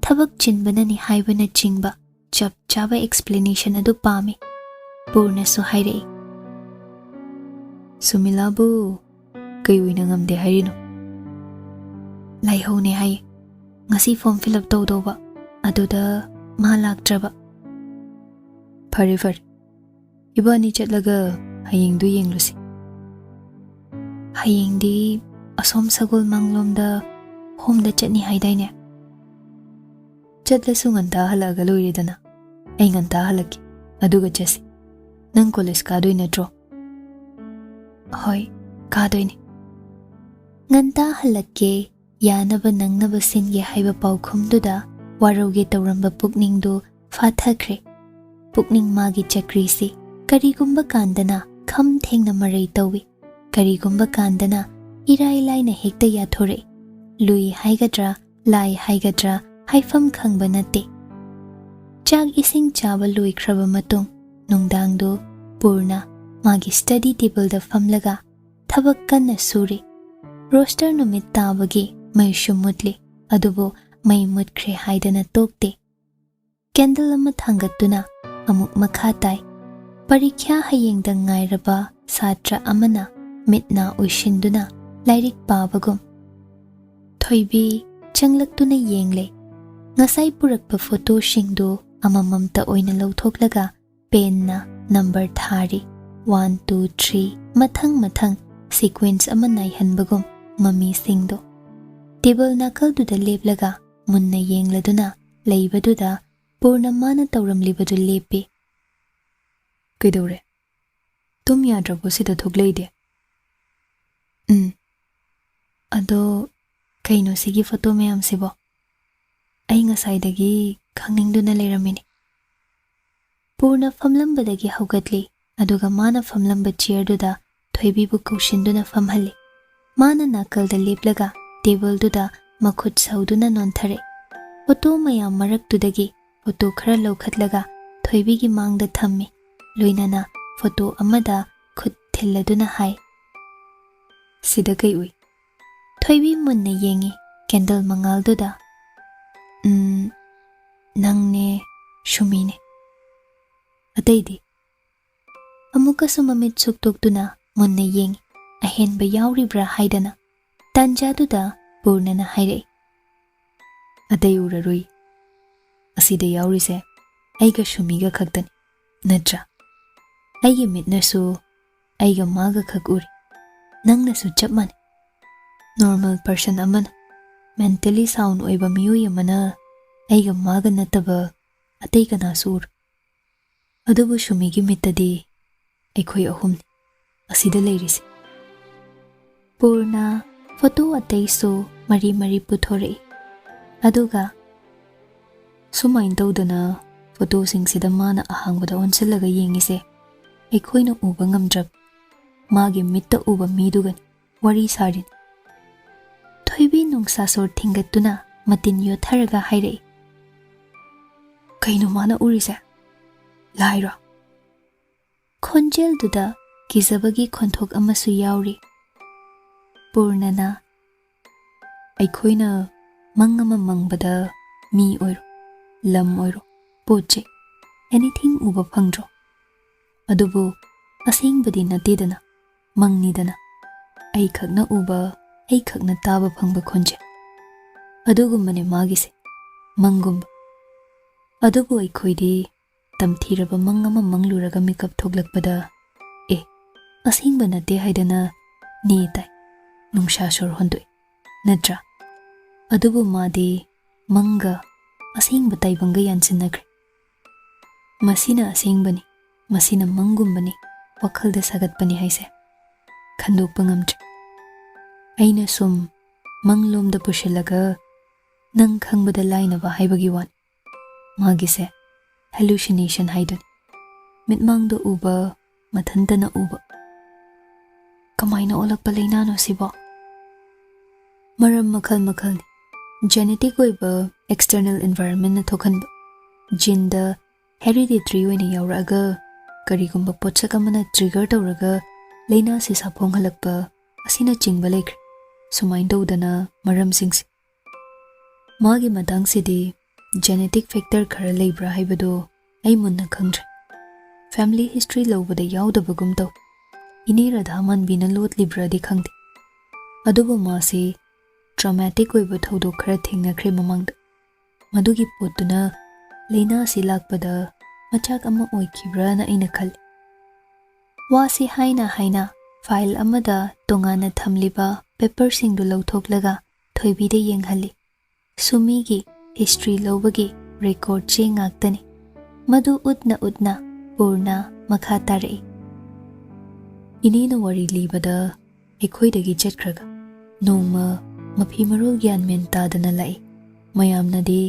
ꯊꯕꯛ ꯆꯤꯟꯕꯅꯅꯤ ꯍꯥꯏꯕꯅꯆꯤꯡꯕ ꯆꯞ ꯆꯥꯕ ꯑꯦꯛꯁꯄ꯭ꯂꯦꯅꯦꯁꯟ ꯑꯗꯨ ꯄꯥꯝꯃꯤ꯫ ꯄꯨꯔꯅꯁꯨ ꯍꯥꯏꯔꯛꯏ, "ꯁꯨꯃꯤꯂꯥꯕꯨ ꯀꯩ ꯑꯣꯏꯅ ꯉꯝꯗꯦ ꯍꯥꯏꯔꯤꯅꯣ?" "ꯂꯥꯏꯍꯧꯅꯦ ꯍꯥꯏꯌꯦ꯫ ꯉꯁꯤ ꯐꯣꯔꯝ ꯐꯤꯜ ꯑꯞ ꯇꯧꯗꯧꯕ, ꯑꯗꯨꯗ ꯃꯥ ꯂꯥꯛꯇ꯭ꯔꯕ꯫" "ꯐꯔꯦ ꯐꯔꯦ, ꯏꯕꯥꯅꯤ ꯆꯠꯂꯒ ꯍꯌꯦꯡꯗꯨ ꯌꯦꯡꯂꯨꯁꯤ꯫" "ꯍꯌꯦꯡꯗꯤ ꯑꯁꯣꯝ ꯁꯒꯣꯜ ꯃꯥꯡꯂꯣꯝꯗ ꯍꯣꯝꯗ ꯆꯠꯅꯤ ꯍꯥꯏꯗꯥꯏꯅꯦ?" "ꯆꯠꯂꯁꯨ ꯉꯟꯇꯥ ꯍꯜꯂꯛꯑꯒ ꯂꯣꯏꯔꯦꯗꯅ꯫ ꯑꯩ ꯉꯟꯇꯥ ꯍꯜꯂꯛꯀꯦ, ꯑꯗꯨꯒ ꯆꯠꯁꯤ꯫ ꯅꯪ ꯀꯣꯂꯦꯖ ꯀꯥꯗꯣꯏ ꯅꯠꯇ꯭ꯔꯣ?" "ꯍꯣꯏ, ꯀꯥꯗꯣꯏꯅꯦ꯫" ꯉꯟꯇꯥ ꯍꯜꯂꯛꯀꯦ, ꯌꯥꯅꯕ ꯅꯪꯅꯕ ꯁꯤꯟꯒꯦ ꯍꯥꯏꯕ ꯄꯥꯎꯈꯨꯝꯗꯨꯗ ꯋꯥꯔꯧꯒꯦ ꯇꯧꯔꯝꯕ ꯄꯨꯛꯅꯤꯡꯗꯨ ꯐꯥꯊꯈ꯭ꯔꯦ꯫ ꯄꯨꯛꯅꯤꯡ ꯃꯥꯒꯤ ꯆꯀ꯭ꯔꯤꯁꯤ ꯀꯔꯤꯒꯨꯝꯕ ꯀꯥꯟꯗꯅ ꯈꯝ ꯊꯦꯡꯅ ꯃꯔꯩ ꯇꯧꯏ, ꯀꯔꯤꯒꯨꯝꯕ ꯀꯥꯟꯗꯅ ꯏꯔꯥꯏ ꯂꯥꯏꯅ ꯍꯦꯛꯇ ꯌꯥꯊꯣꯔꯛꯏ꯫ ꯂꯨꯏ ꯍꯥꯏꯒꯗ꯭ꯔꯥ, ꯂꯥꯏ ꯍꯥꯏꯒꯗ꯭ꯔꯥ, ꯍꯥꯏꯐꯝ ꯈꯪꯕ ꯅꯠꯇꯦ꯫ ꯆꯥꯛ ꯏꯁꯤꯡ ꯆꯥꯕ ꯂꯣꯏꯈ꯭ꯔꯕ ꯃꯇꯨꯡ ꯅꯨꯡꯗꯥꯡꯗꯨ ꯄꯨꯔꯅ ꯃꯥꯒꯤ ꯁ꯭ꯇꯗꯤ ꯇꯦꯕꯜꯗ ꯐꯝꯂꯒ ꯊꯕꯛ ꯀꯟꯅ ꯁꯨꯔꯤ꯫ ꯔꯣꯁꯇꯔ ꯅꯨꯃꯤꯠ ꯇꯥꯕꯒꯤ ꯃꯩꯁꯨ ꯃꯨꯠꯂꯤ, ꯑꯗꯨꯕꯨ ꯃꯩ ꯃꯨꯠꯈ꯭ꯔꯦ ꯍꯥꯏꯗꯅ ꯇꯣꯛꯇꯦ꯫ ꯀꯦꯟꯗꯜ ꯑꯃ ꯊꯥꯡꯒꯠꯇꯨꯅ ꯑꯃꯨꯛ ꯃꯈꯥ ꯇꯥꯏ꯫ ꯄꯔꯤꯈ꯭ꯌꯥ ꯍꯌꯦꯡꯗ ꯉꯥꯏꯔꯕ ꯁꯥꯇ꯭ꯔ ꯑꯃꯅ ꯃꯤꯠ ꯅꯥ ꯎꯏꯁꯤꯟꯗꯨꯅ ꯂꯥꯏꯔꯤꯛ ꯄꯥꯕꯒꯨꯝ꯫ ꯊꯣꯏꯕꯤ ꯆꯪꯂꯛꯇꯨꯅ ꯌꯦꯡꯂꯦ꯫ ꯉꯁꯥꯏ ꯄꯨꯔꯛꯄ ꯐꯣꯇꯣꯁꯤꯡꯗꯨ ꯑꯃꯃꯝꯇ ꯑꯣꯏꯅ ꯂꯧꯊꯣꯛꯂꯒ ꯄꯦꯟꯅ ꯅꯝꯕꯔ ꯊꯥꯔꯤ꯫ ꯋꯥꯟ, ꯇꯨ, ꯊ꯭ꯔꯤ, ꯃꯊꯪ ꯃꯊꯪ ꯁꯤꯀ꯭ꯋꯦꯟꯁ ꯑꯃ ꯅꯥꯏꯍꯟꯕꯒꯨꯝ ꯃꯃꯤꯁꯤꯡꯗꯣ꯫ ꯇꯦꯕꯜ ꯅꯥꯀꯜꯗꯨꯗ ꯂꯦꯞꯂꯒ ꯃꯨꯟꯅ ꯌꯦꯡꯂꯗꯨꯅ ꯂꯩꯕꯗꯨꯗ ꯄꯨꯔꯅ ꯃꯥꯅ ꯇꯧꯔꯝꯂꯤꯕꯗꯨ ꯂꯦꯞꯄꯤ꯫ "ꯀꯩꯗꯧꯔꯦ? ꯇꯨꯝ ꯌꯥꯗ꯭ꯔꯕꯣ ꯁꯤꯗ ꯊꯣꯛꯂꯛꯏꯗꯤ?" "ꯎꯝ꯫ ꯑꯗꯣ ꯀꯩꯅꯣ ꯁꯤꯒꯤ ꯐꯣꯇꯣ ꯃꯌꯥꯝꯁꯤꯕꯣ? ꯑꯩ ꯉꯁꯥꯏꯗꯒꯤ ꯈꯪꯅꯤꯡꯗꯨꯅ ꯂꯩꯔꯝꯃꯤꯅꯤ꯫" ꯄꯨꯔꯅ ꯐꯝꯂꯝꯕꯗꯒꯤ ꯍꯧꯒꯠꯂꯤ, ꯑꯗꯨꯒ ꯃꯥꯅ ꯐꯝꯂꯝꯕ ꯆꯤꯌꯔꯗꯨꯗ ꯊꯣꯏꯕꯤꯕꯨ ꯀꯧꯁꯤꯟꯗꯨꯅ ꯐꯝꯍꯜꯂꯤ꯫ ꯃꯥꯅ ꯅꯥꯀꯜꯗ ꯂꯦꯞꯂꯒ ꯇꯦꯕꯜꯗꯨꯗ ꯃꯈꯨꯠ ꯁꯧꯗꯨꯅ ꯅꯣꯟꯊꯔꯛꯏ꯫ ꯐꯣꯇꯣ ꯃꯌꯥꯝ ꯃꯔꯛꯇꯨꯗꯒꯤ ꯐꯣꯇꯣ ꯈꯔ ꯂꯧꯈꯠꯂꯒ ꯊꯣꯏꯕꯤꯒꯤ ꯃꯥꯡꯗ ꯊꯝꯃꯤ꯫ ꯂꯣꯏꯅꯅ ꯐꯣꯇꯣ ꯑꯃꯗ ꯈꯨꯠ ꯊꯤꯜꯂꯗꯨꯅ ꯍꯥꯏ, "ꯁꯤꯗ ꯀꯩ ꯎꯏ?" ꯊꯣꯏꯕꯤ ꯃꯨꯟꯅ ꯌꯦꯡꯉꯤ ꯀꯦꯟꯗꯜ ꯃꯉꯥꯜꯗꯨꯗ꯫ "ꯎꯝ, ꯅꯪꯅꯦ, ꯁꯨꯃꯤꯅꯦ꯫ ꯑꯇꯩꯗꯤ?" ꯑꯃꯨꯛꯀꯁꯨ ꯃꯃꯤꯠ ꯁꯨꯛꯇꯣꯛꯇꯨꯅ ꯃꯨꯟꯅ ꯌꯦꯡꯉꯤ, ꯑꯍꯦꯟꯕ ꯌꯥꯎꯔꯤꯕ꯭ꯔꯥ ꯍꯥꯏꯗꯅ꯫ ꯇꯥꯟꯖꯥꯗꯨꯗ ꯄꯨꯔꯅꯅ ꯍꯥꯏꯔꯛꯏ, "ꯑꯇꯩ ꯎꯔꯔꯣꯏ꯫ ꯑꯁꯤꯗ ꯌꯥꯎꯔꯤꯁꯦ ꯑꯩꯒ ꯁꯨꯃꯤꯒ ꯈꯛꯇꯅꯤ, ꯅꯠꯇ꯭ꯔꯥ? ꯑꯩꯒꯤ ꯃꯤꯠꯅꯁꯨ ꯑꯩꯒ ꯃꯥꯒ ꯈꯛ ꯎꯔꯤ꯫ ꯅꯪꯅꯁꯨ ꯆꯞ ꯃꯥꯟꯅꯩ꯫ ꯅꯣꯔꯃꯦꯜ ꯄꯔꯁꯟ ꯑꯃꯅ, ꯃꯦꯟꯇꯦꯂꯤ ꯁꯥꯎꯟ ꯑꯣꯏꯕ ꯃꯤꯑꯣꯏ ꯑꯃꯅ ꯑꯩꯒ ꯃꯥꯒ ꯅꯠꯇꯕ ꯑꯇꯩ ꯀꯅꯥꯁꯨ ꯎꯔꯣꯏ꯫ ꯑꯗꯨꯕꯨ ꯁꯨꯃꯤꯒꯤ ꯃꯤꯠꯇꯗꯤ ꯑꯩꯈꯣꯏ ꯑꯍꯨꯝꯅꯤ ꯑꯁꯤꯗ ꯂꯩꯔꯤꯁꯦ꯫" ꯄꯨꯔꯅ ꯐꯣꯇꯣ ꯑꯇꯩꯁꯨ ꯃꯔꯤ ꯃꯔꯤ ꯄꯨꯊꯣꯔꯛꯏ꯫ ꯑꯗꯨꯒ ꯁꯨꯃꯥꯏꯅ ꯇꯧꯗꯅ ꯐꯣꯇꯣꯁꯤꯡꯁꯤꯗ ꯃꯥꯅ ꯑꯍꯥꯡꯕꯗ ꯑꯣꯟꯁꯤꯜꯂꯒ ꯌꯦꯡꯉꯤꯁꯦ ꯑꯩꯈꯣꯏꯅ ꯎꯕ ꯉꯝꯗ꯭ꯔꯕ ꯃꯥꯒꯤ ꯃꯤꯠꯇ ꯎꯕ ꯃꯤꯗꯨꯒꯅꯤ ꯋꯥꯔꯤ ꯁꯥꯔꯤꯅꯤ꯫ ꯊꯣꯏꯕꯤ ꯅꯨꯡꯁꯥ ꯁꯣꯔ ꯊꯤꯡꯒꯠꯇꯨꯅ ꯃꯇꯤꯟ ꯌꯣꯠꯊꯔꯒ ꯍꯥꯏꯔꯛꯏ, "ꯀꯩꯅꯣ ꯃꯥꯅ ꯎꯔꯤꯁꯦ? ꯂꯥꯏꯔꯣ?" ꯈꯣꯟꯖꯦꯜꯗꯨꯗ ꯀꯤꯖꯕꯒꯤ ꯈꯣꯟꯊꯣꯛ ꯑꯃꯁꯨ ꯌꯥꯎꯔꯤ꯫ ꯄꯨꯔꯅꯅ, "ꯑꯩꯈꯣꯏꯅ ꯃꯪ ꯑꯃ ꯃꯪꯕꯗ ꯃꯤ ꯑꯣꯏꯔꯣ, ꯂꯝ ꯑꯣꯏꯔꯣ, ꯄꯣꯠ ꯆꯩ, ꯑꯦꯅꯤꯊꯤꯡ ꯎꯕ ꯐꯪꯗ꯭ꯔꯣ? ꯑꯗꯨꯕꯨ ꯑꯁꯦꯡꯕꯗꯤ ꯅꯠꯇꯦꯗꯅ, ꯃꯪꯅꯤꯗꯅ, ꯑꯩꯈꯛꯅ ꯎꯕ, ꯑꯩꯈꯛꯅ ꯇꯥꯕ ꯐꯪꯕ ꯈꯣꯟꯖꯦꯜ꯫ ꯑꯗꯨꯒꯨꯝꯕꯅꯦ ꯃꯥꯒꯤꯁꯦ, ꯃꯪꯒꯨꯝꯕ꯫ ꯑꯗꯨꯕꯨ ꯑꯩꯈꯣꯏꯗꯤ ꯇꯝꯊꯤꯔꯕ ꯃꯪ ꯑꯃ ꯃꯪꯂꯨꯔꯒ ꯃꯤꯀꯞ ꯊꯣꯛꯂꯛꯄꯗ, ꯑꯦ, ꯑꯁꯦꯡꯕ ꯅꯠꯇꯦ ꯍꯥꯏꯗꯅ ꯅꯦ ꯇꯥꯏ, ꯅꯨꯡꯁꯥ ꯁꯣꯔ ꯍꯣꯟꯗꯣꯛꯏ, ꯅꯠꯇ꯭ꯔꯥ? ꯑꯗꯨꯕꯨ ꯃꯥꯗꯤ ꯃꯪꯒ ꯑꯁꯦꯡꯕ ꯇꯥꯏꯕꯪꯒ ꯌꯥꯟꯁꯤꯟꯅꯈ꯭ꯔꯦ꯫ ꯃꯁꯤꯅ ꯑꯁꯦꯡꯕꯅꯤ, ꯃꯁꯤꯅ ꯃꯪꯒꯨꯝꯕꯅꯤ, ꯋꯥꯈꯜꯗ ꯁꯥꯒꯠꯄꯅꯤ ꯍꯥꯏꯁꯦ ꯈꯟꯗꯣꯛꯄ ꯉꯝꯗ꯭ꯔꯦ꯫ ꯑꯩꯅ ꯁꯨꯝ ꯃꯪꯂꯣꯝꯗ ꯄꯨꯁꯤꯜꯂꯒ ꯅꯪ ꯈꯪꯕꯗ ꯂꯥꯏꯅꯕ ꯍꯥꯏꯕꯒꯤ ꯋꯥꯅꯤ꯫ ꯃꯥꯒꯤꯁꯦ ꯍꯦꯂꯨꯁꯤꯅꯦꯁꯟ ꯍꯥꯏꯗꯨꯅꯤ꯫ ꯃꯤꯠꯃꯥꯡꯗ ꯎꯕ, ꯃꯊꯟꯇꯅ ꯎꯕ꯫ ꯀꯃꯥꯏꯅ ꯑꯣꯜꯂꯛꯄ ꯂꯩꯅꯥꯅꯣ ꯁꯤꯕꯣ? ꯃꯔꯝ ꯃꯈꯜ ꯃꯈꯜꯅꯤ꯫ ꯖꯦꯅꯦꯇꯤꯛ ꯑꯣꯏꯕ ꯑꯦꯛꯁꯇꯔꯅꯦꯜ ꯑꯦꯟꯚꯥꯏꯔꯟꯃꯦꯟꯅ ꯊꯣꯛꯍꯟꯕ, ꯖꯤꯟꯗ ꯍꯦꯔꯤꯗꯤꯇ꯭ꯔꯤ ꯑꯣꯏꯅ ꯌꯥꯎꯔꯛꯑꯒ ꯀꯔꯤꯒꯨꯝꯕ ꯄꯣꯠꯁꯛ ꯑꯃꯅ ꯇ꯭ꯔꯤꯒꯔ ꯇꯧꯔꯒ ꯂꯩꯅꯥꯁꯤ ꯁꯥꯐꯣꯡꯍꯜꯂꯛꯄ ꯑꯁꯤꯅꯆꯤꯡꯕ ꯂꯩꯈ꯭ꯔꯦ꯫ ꯁꯨꯃꯥꯏꯅ ꯇꯧꯗꯅ ꯃꯔꯝꯁꯤꯡꯁꯦ꯫ ꯃꯥꯒꯤ ꯃꯇꯥꯡꯁꯤꯗꯤ ꯖꯦꯅꯦꯇꯤꯛ ꯐꯦꯛꯇꯔ ꯈꯔ ꯂꯩꯕ꯭ꯔꯥ ꯍꯥꯏꯕꯗꯣ ꯑꯩ ꯃꯨꯟꯅ ꯈꯪꯗ꯭ꯔꯦ꯫ ꯐꯦꯃꯤꯂꯤ ꯍꯤꯁꯇ꯭ꯔꯤ ꯂꯧꯕꯗ ꯌꯥꯎꯗꯕꯒꯨꯝ ꯇꯧ꯫ ꯏꯅꯦ ꯔꯥꯙꯥ ꯃꯥꯟꯕꯤꯅ ꯂꯣꯠꯂꯤꯕ꯭ꯔꯥꯗꯤ ꯈꯪꯗꯦ꯫ ꯑꯗꯨꯕꯨ ꯃꯥꯁꯤ ꯇ꯭ꯔꯣꯃꯦꯇꯤꯛ ꯑꯣꯏꯕ ꯊꯧꯗꯣꯛ ꯈꯔ ꯊꯦꯡꯅꯈ꯭ꯔꯦ ꯃꯃꯥꯡꯗ꯫ ꯃꯗꯨꯒꯤ ꯄꯣꯠꯇꯨꯅ ꯂꯩꯅꯥꯁꯤ ꯂꯥꯛꯄꯗ ꯃꯆꯥꯛ ꯑꯃ ꯑꯣꯏꯈꯤꯕ꯭ꯔꯥꯅ ꯑꯩꯅ ꯈꯜꯂꯤ꯫ ꯋꯥꯁꯤ ꯍꯥꯏꯅ ꯍꯥꯏꯅ ꯐꯥꯏꯜ ꯑꯃꯗ ꯇꯣꯉꯥꯟꯅ ꯊꯝꯂꯤꯕ ꯄꯦꯄꯔꯁꯤꯡꯗꯨ ꯂꯧꯊꯣꯛꯂꯒ ꯊꯣꯏꯕꯤꯗ ꯌꯦꯡꯍꯜꯂꯤ꯫ ꯁꯨꯃꯤꯒꯤ ꯍꯤꯁꯇ꯭ꯔꯤ ꯂꯧꯕꯒꯤ ꯔꯦꯀꯣꯔꯗ ꯆꯦ ꯉꯥꯛꯇꯅꯤ꯫ ꯃꯗꯨ ꯎꯠꯅ ꯎꯠꯅ ꯄꯨꯔꯅ ꯃꯈꯥ ꯇꯥꯔꯛꯏ꯫ ꯏꯅꯦꯅ ꯋꯥꯔꯤ ꯂꯤꯕꯗ ꯑꯩꯈꯣꯏꯗꯒꯤ ꯆꯠꯈ꯭ꯔꯒ ꯅꯣꯡꯃ ꯃꯐꯤ ꯃꯔꯣꯜ ꯒ꯭ꯌꯥꯟ ꯃꯦꯟ ꯇꯥꯗꯅ ꯂꯥꯛꯏ꯫ ꯃꯌꯥꯝꯅꯗꯤ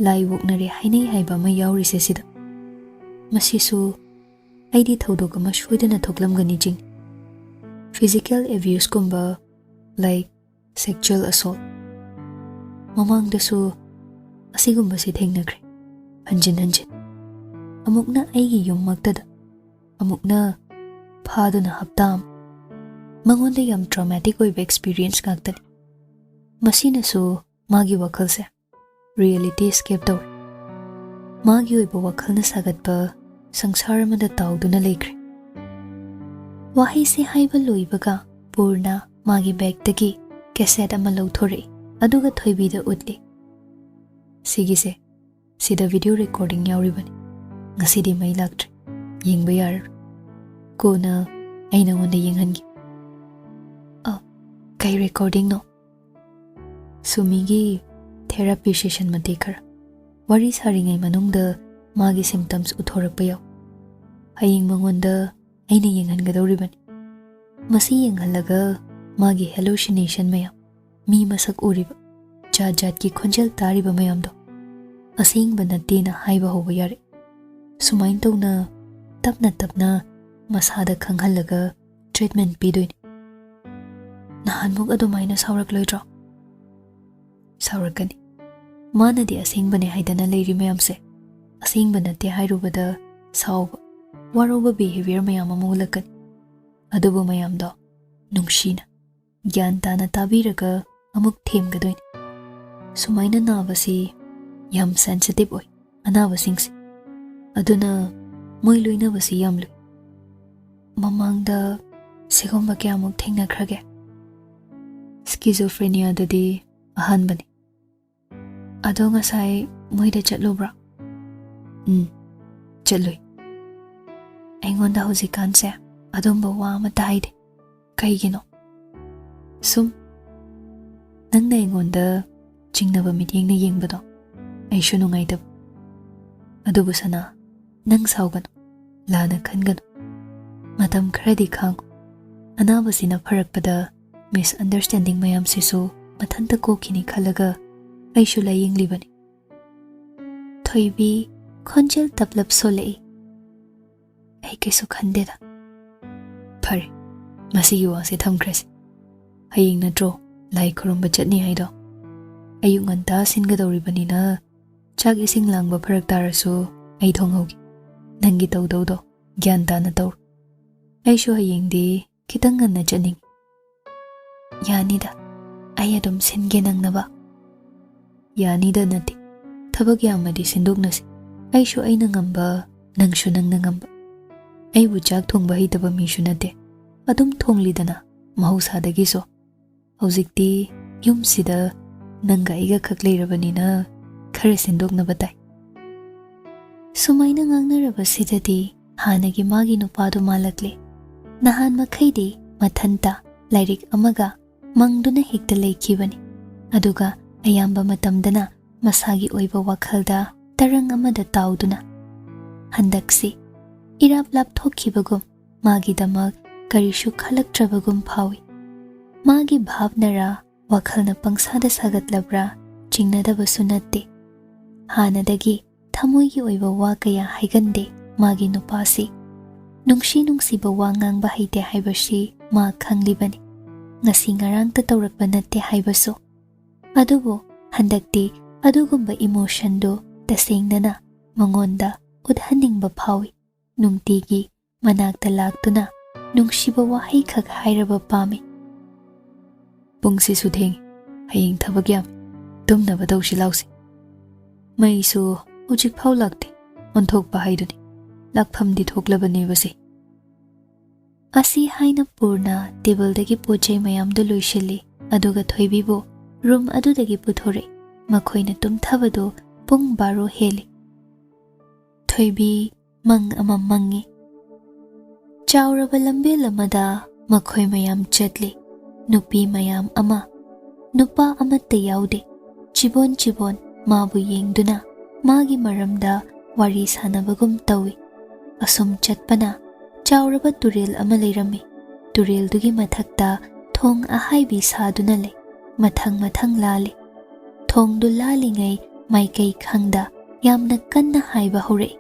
ꯂꯥꯏ ꯑꯣꯛꯅꯔꯦ ꯍꯥꯏꯅꯩ ꯍꯥꯏꯕ ꯑꯃ ꯌꯥꯎꯔꯤꯁꯦ ꯁꯤꯗ꯫ ꯃꯁꯤꯁꯨ ꯑꯩꯗꯤ ꯊꯧꯗꯣꯛ ꯑꯃ ꯁꯣꯏꯗꯅ ꯊꯣꯛꯂꯝꯒꯅꯤ ꯆꯤꯡ꯫ ꯐꯤꯖꯤꯀꯦꯜ ꯑꯦꯕ꯭ꯌꯨꯁꯀꯨꯝꯕ, ꯂꯥꯏꯛ ꯁꯦꯛꯆꯨꯋꯦꯜ ꯑꯁꯣꯜ꯫ ꯃꯃꯥꯡꯗꯁꯨ ꯑꯁꯤꯒꯨꯝꯕꯁꯤ ꯊꯦꯡꯅꯈ꯭ꯔꯦ, ꯍꯟꯖꯤꯟ ꯍꯟꯖꯤꯟ꯫ ꯑꯃꯨꯛꯅ ꯑꯩꯒꯤ ꯌꯨꯝꯃꯛꯇꯗ꯫ ꯑꯃꯨꯛꯅ ꯐꯥꯗꯨꯅ ꯍꯞꯇꯥ ꯑꯃ꯫ ꯃꯉꯣꯟꯗ ꯌꯥꯝ traumatic ꯑꯣꯏꯕ experience ꯉꯥꯛꯇꯅꯤ꯫ ꯃꯁꯤꯅꯁꯨ ꯃꯥꯒꯤ ꯋꯥꯈꯜꯁꯦ reality escape ꯇꯧꯔꯦ꯫ ꯃꯥꯒꯤ ꯑꯣꯏꯕ ꯋꯥꯈꯜꯅ ꯁꯥꯒꯠꯄ ꯁꯪꯁꯥꯔ ꯑꯃꯗ ꯇꯥꯎꯗꯨꯅ ꯂꯩꯈ꯭ꯔꯦ꯫ ꯋꯥꯍꯩꯁꯦ ꯍꯥꯏꯕ ꯂꯣꯏꯕꯒ ꯄꯨꯔꯅ ꯃꯥꯒꯤ bagꯇꯒꯤ cassette ꯑꯃ ꯂꯧꯊꯣꯔꯛꯏ, ꯑꯗꯨꯒ ꯊꯣꯏꯕꯤꯗ ꯎꯠꯂꯤ꯫ "ꯁꯤꯒꯤꯁꯦ, ꯁꯤꯗ video recording ꯌꯥꯎꯔꯤꯕꯅꯤ꯫ ꯉꯁꯤꯗꯤ ꯃꯩ ꯂꯥꯛꯇ꯭ꯔꯦ, ꯌꯦꯡꯕ ꯌꯥꯔꯔꯣꯏ꯫ ꯀꯣꯟꯅ ꯑꯩ ꯅꯉꯣꯟꯗ ꯌꯦꯡꯍꯟꯒꯦ꯫" "ꯑ, ꯀꯩ recordingꯅꯣ?" "ꯁꯨꯃꯤꯒꯤ therapy session ꯃꯇꯦꯛ ꯈꯔ꯫ ꯋꯥꯔꯤ ꯁꯥꯔꯤꯉꯩ ꯃꯅꯨꯡꯗ ꯃꯥꯒꯤ symptoms ꯎꯠꯊꯣꯔꯛꯄ ꯌꯥꯎ꯫ ꯍꯌꯦꯡ ꯃꯉꯣꯟꯗ ꯑꯩꯅ ꯌꯦꯡꯍꯟꯒꯗꯧꯔꯤꯕꯅꯤ꯫ ꯃꯁꯤ ꯌꯦꯡꯍꯜꯂꯒ ꯃꯥꯒꯤ hallucination ꯃꯌꯥꯝ, ꯃꯤ ꯃꯁꯛ ꯎꯔꯤꯕ, ꯖꯥꯠ ꯖꯥꯠꯀꯤ ꯈꯣꯟꯖꯦꯜ ꯇꯥꯔꯤꯕ ꯃꯌꯥꯝꯗꯣ ꯑꯁꯦꯡꯕ ꯅꯠꯇꯦꯅ ꯍꯥꯏꯕ ꯍꯧꯕ ꯌꯥꯔꯦ꯫ ꯁꯨꯃꯥꯏꯅ ꯇꯧꯅ ꯇꯞꯅ ꯇꯞꯅ ꯃꯁꯥꯗ ꯈꯪꯍꯜꯂꯒ treatment ꯄꯤꯗꯣꯏꯅꯤ꯫" "ꯅꯍꯥꯟꯃꯨꯛ ꯑꯗꯨꯃꯥꯏꯅ ꯁꯥꯎꯔꯛꯂꯣꯏꯗ꯭ꯔꯣ?" "ꯁꯥꯎꯔꯛꯀꯅꯤ꯫ ꯃꯥꯅꯗꯤ ꯑꯁꯦꯡꯕꯅꯦ ꯍꯥꯏꯗꯅ ꯂꯩꯔꯤ ꯃꯌꯥꯝꯁꯦ, ꯑꯁꯦꯡꯕ ꯅꯠꯇꯦ ꯍꯥꯏꯔꯨꯕꯗ ꯁꯥꯎꯕ, ꯋꯥꯔꯧꯕ behaviour ꯃꯌꯥꯝ ꯑꯃ ꯎꯠꯂꯛꯀꯅꯤ꯫ ꯑꯗꯨꯕꯨ ꯃꯌꯥꯝꯗꯣ ꯅꯨꯡꯁꯤꯅ, ꯒ꯭ꯌꯥꯟ ꯇꯥꯅ ꯇꯥꯕꯤꯔꯒ ꯑꯃꯨꯛ ꯊꯦꯝꯒꯗꯣꯏꯅꯤ꯫ ꯁꯨꯃꯥꯏꯅ ꯅꯥꯕꯁꯤ ꯌꯥꯝ sensitive ꯑꯣꯏ ꯑꯅꯥꯕꯁꯤꯡꯁꯦ, ꯑꯗꯨꯅ ꯃꯣꯏ ꯂꯣꯏꯅꯕꯁꯤ ꯌꯥꯝ ꯂꯨꯏ꯫" "ꯃꯃꯥꯡꯗ ꯁꯤꯒꯨꯝꯕ ꯀꯌꯥꯃꯨꯛ ꯊꯦꯡꯅꯈ꯭ꯔꯒꯦ?" "Schizophreniaꯗꯗꯤ ꯑꯍꯥꯟꯕꯅꯤ꯫" "ꯑꯗꯣ ꯉꯁꯥꯏ ꯃꯣꯏꯗ ꯆꯠꯂꯨꯕ꯭ꯔꯥ?" "ꯎꯝ, ꯆꯠꯂꯨꯏ꯫" "ꯑꯩꯉꯣꯟꯗ ꯍꯧꯖꯤꯛꯀꯥꯟꯁꯦ ꯑꯗꯨꯝꯕ ꯋꯥ ꯑꯃꯠꯇ ꯍꯥꯏꯗꯦ꯫ ꯀꯩꯒꯤꯅꯣ?" "ꯁꯨꯝ ꯅꯪꯅ ꯑꯩꯉꯣꯟꯗ ꯆꯤꯡꯅꯕ ꯃꯤꯠꯌꯦꯡꯅ ꯌꯦꯡꯕꯗꯣ ꯑꯩꯁꯨ ꯅꯨꯡꯉꯥꯏꯇꯕ꯫ ꯑꯗꯨꯕꯨ ꯁꯅꯥ, ꯅꯪ ꯁꯥꯎꯒꯅꯨ, ꯂꯥꯟꯅ ꯈꯟꯒꯅꯨ꯫ ꯃꯇꯝ ꯈꯔꯗꯤ ꯈꯥꯡꯉꯨ꯫ ꯑꯅꯥꯕꯁꯤꯅ ꯐꯔꯛꯄꯗ misunderstanding ꯃꯌꯥꯝꯁꯤꯁꯨ ꯃꯊꯟꯇ ꯀꯣꯛꯈꯤꯅꯤ ꯈꯜꯂꯒ ꯑꯩꯁꯨ ꯂꯥꯏꯌꯦꯡꯂꯤꯕꯅꯤ꯫" ꯊꯣꯏꯕꯤ ꯈꯣꯟꯖꯦꯜ ꯇꯞꯂꯞ ꯁꯣꯜꯂꯛꯏ꯫ "ꯑꯩ ꯀꯩꯁꯨ ꯈꯟꯗꯦꯗ꯫" "ꯐꯔꯦ, ꯃꯁꯤꯒꯤ ꯋꯥꯁꯦ ꯊꯝꯈ꯭ꯔꯁꯤ꯫ ꯍꯌꯦꯡ ꯅꯠꯇ꯭ꯔꯣ ꯂꯥꯏ ꯈꯨꯔꯨꯝꯕ ꯆꯠꯅꯤ ꯍꯥꯏꯗꯣ? ꯑꯌꯨꯛ ꯉꯟꯇꯥ ꯁꯤꯟꯒꯗꯧꯔꯤꯕꯅꯤꯅ ꯆꯥꯛ ꯏꯁꯤꯡ ꯂꯥꯡꯕ ꯐꯔꯛ ꯇꯥꯔꯁꯨ ꯑꯩ ꯊꯣꯡꯍꯧꯒꯦ꯫ ꯅꯪꯒꯤ ꯇꯧꯗꯧꯗꯣ ꯒ꯭ꯌꯥꯟ ꯇꯥꯅ ꯇꯧꯔꯣ꯫ ꯑꯩꯁꯨ ꯍꯌꯦꯡꯗꯤ ꯈꯤꯇꯪ ꯉꯟꯅ ꯆꯠꯅꯤꯡꯉꯤ꯫ "ꯌꯥꯅꯤꯗ, ꯑꯩ ꯑꯗꯨꯝ ꯁꯤꯟꯒꯦ ꯅꯪꯅꯕ꯫" "ꯌꯥꯅꯤꯗ ꯅꯠꯇꯦ, ꯊꯕꯛ ꯌꯥꯝꯃꯗꯤ ꯁꯤꯟꯗꯣꯛꯅꯁꯤ꯫ ꯑꯩꯁꯨ ꯑꯩꯅ ꯉꯝꯕ, ꯅꯪꯁꯨ ꯅꯪꯅ ꯉꯝꯕ꯫ ꯑꯩꯕꯨ ꯆꯥꯛ ꯊꯣꯡꯕ ꯍꯩꯇꯕ ꯃꯤꯁꯨ ꯅꯠꯇꯦ, ꯑꯗꯨꯝ ꯊꯣꯡꯂꯤꯗꯅ ꯃꯍꯧꯁꯥꯗꯒꯤꯁꯨ꯫ ꯍꯧꯖꯤꯛꯇꯤ ꯌꯨꯝꯁꯤꯗ ꯅꯪꯒ ꯑꯩꯒ ꯈꯛ ꯂꯩꯔꯕꯅꯤꯅ ꯈꯔ ꯁꯤꯟꯗꯣꯛꯅꯕ ꯇꯥꯏ꯫" ꯁꯨꯃꯥꯏꯅ ꯉꯥꯡꯅꯔꯕꯁꯤꯗꯗꯤ ꯍꯥꯟꯅꯒꯤ ꯃꯥꯒꯤ ꯅꯨꯄꯥꯗꯨ ꯃꯥꯜꯂꯛꯂꯦ꯫ ꯅꯍꯥꯟ ꯃꯈꯩꯗꯤ ꯃꯊꯟꯇ ꯂꯥꯏꯔꯤꯛ ꯑꯃꯒ ꯃꯪꯗꯨꯅ ꯍꯦꯛꯇ ꯂꯩꯈꯤꯕꯅꯤ꯫ ꯑꯗꯨꯒ ꯑꯌꯥꯝꯕ ꯃꯇꯝꯗꯅ ꯃꯁꯥꯒꯤ ꯑꯣꯏꯕ ꯋꯥꯈꯜꯗ ꯇꯔꯪ ꯑꯃꯗ ꯇꯥꯎꯗꯨꯅ꯫ ꯍꯟꯗꯛꯁꯤ ꯏꯔꯥꯞ ꯂꯥꯞꯊꯣꯛꯈꯤꯕꯒꯨꯝ, ꯃꯥꯒꯤꯗꯃꯛ ꯀꯔꯤꯁꯨ ꯈꯜꯂꯛꯇ꯭ꯔꯕꯒꯨꯝ ꯐꯥꯎꯏ꯫ ꯃꯥꯒꯤ ꯚꯥꯞꯅꯔꯥ, ꯋꯥꯈꯜꯅ ꯄꯪꯁꯥꯗ ꯁꯥꯒꯠꯂꯕ꯭ꯔꯥ, ꯆꯤꯡꯅꯗꯕꯁꯨ ꯅꯠꯇꯦ꯫ ꯍꯥꯟꯅꯗꯒꯤ ꯊꯃꯣꯏꯒꯤ ꯑꯣꯏꯕ ꯋꯥ ꯀꯌꯥ ꯍꯥꯏꯒꯟꯗꯦ ꯃꯥꯒꯤ ꯅꯨꯄꯥꯁꯤ꯫ ꯅꯨꯡꯁꯤ ꯅꯨꯡꯁꯤꯕ ꯋꯥ ꯉꯥꯡꯕ ꯍꯩꯇꯦ ꯍꯥꯏꯕꯁꯤ ꯃꯥ ꯈꯪꯂꯤꯕꯅꯤ꯫ ꯉꯁꯤ ꯉꯔꯥꯡꯇ ꯇꯧꯔꯛꯄ ꯅꯠꯇꯦ ꯍꯥꯏꯕꯁꯨ꯫ ꯑꯗꯨꯕꯨ ꯍꯟꯗꯛꯇꯤ ꯑꯗꯨꯒꯨꯝꯕ ꯏꯃꯣꯁꯟꯗꯨ ꯇꯁꯦꯡꯅꯅ ꯃꯉꯣꯟꯗ ꯎꯠꯍꯟꯅꯤꯡꯕ ꯐꯥꯎꯏ꯫ ꯅꯨꯡꯇꯤꯒꯤ ꯃꯅꯥꯛꯇ ꯂꯥꯛꯇꯨꯅ ꯅꯨꯡꯁꯤꯕ ꯋꯥꯍꯩ ꯈꯛ ꯍꯥꯏꯔꯕ ꯄꯥꯝꯃꯤ꯫ "ꯄꯨꯡꯁꯤꯁꯨ ꯊꯦꯡꯉꯤ, ꯍꯌꯦꯡ ꯊꯕꯛ ꯌꯥꯝꯃꯤ, ꯇꯨꯝꯅꯕ ꯇꯧꯁꯤ ꯂꯥꯎꯁꯤ꯫" "ꯃꯩꯁꯨ ꯍꯧꯖꯤꯛꯐꯥꯎ ꯂꯥꯛꯇꯦ, ꯑꯣꯟꯊꯣꯛꯄ ꯍꯥꯏꯗꯨꯅꯤ꯫ ꯂꯥꯛꯐꯝꯗꯤ ꯊꯣꯛꯂꯕꯅꯦꯕꯁꯦ꯫" ꯑꯁꯤ ꯍꯥꯏꯅ ꯄꯨꯔꯅ ꯇꯦꯕꯜꯗꯒꯤ ꯄꯣꯠ ꯆꯩ ꯃꯌꯥꯝꯗꯨ ꯂꯣꯏꯁꯤꯜꯂꯤ, ꯑꯗꯨꯒ ꯊꯣꯏꯕꯤꯕꯨ ꯔꯨꯝ ꯑꯗꯨꯗꯒꯤ ꯄꯨꯊꯣꯔꯛꯏ꯫ ꯃꯈꯣꯏꯅ ꯇꯨꯝꯊꯕꯗꯨ ꯄꯨꯡ ꯕꯥꯔꯣ ꯍꯦꯜꯂꯤ꯫ ꯊꯣꯏꯕꯤ ꯃꯪ ꯑꯃ ꯃꯪꯉꯤ꯫ ꯆꯥꯎꯔꯕ ꯂꯝꯕꯦꯜ ꯑꯃꯗ ꯃꯈꯣꯏ ꯃꯌꯥꯝ ꯆꯠꯂꯤ꯫ ꯅꯨꯄꯤ ꯃꯌꯥꯝ ꯑꯃ, ꯅꯨꯄꯥ ꯑꯃꯠꯇ ꯌꯥꯎꯗꯦ꯫ ꯆꯤꯕꯣꯟ ꯆꯤꯕꯣꯟ ꯃꯥꯕꯨ ꯌꯦꯡꯗꯨꯅ ꯃꯥꯒꯤ ꯃꯔꯝꯗ ꯋꯥꯔꯤ ꯁꯥꯟꯅꯕꯒꯨꯝ ꯇꯧꯏ꯫ ꯑꯁꯨꯝ ꯆꯠꯄꯅ ꯆꯥꯎꯔꯕ ꯇꯨꯔꯦꯜ ꯑꯃ ꯂꯩꯔꯝꯃꯤ꯫ ꯇꯨꯔꯦꯜꯗꯨꯒꯤ ꯃꯊꯛꯇ ꯊꯣꯡ ꯑꯍꯥꯏꯕꯤ ꯁꯥꯗꯨꯅ ꯂꯩ꯫ ꯃꯊꯪ ꯃꯊꯪ ꯂꯥꯜꯂꯤ꯫ ꯊꯣꯡꯗꯨ ꯂꯥꯜꯂꯤꯉꯩ ꯃꯥꯏꯀꯩ ꯈꯪꯗ ꯌꯥꯝꯅ ꯀꯟꯅ ꯍꯥꯏꯕ ꯍꯧꯔꯛꯏ꯫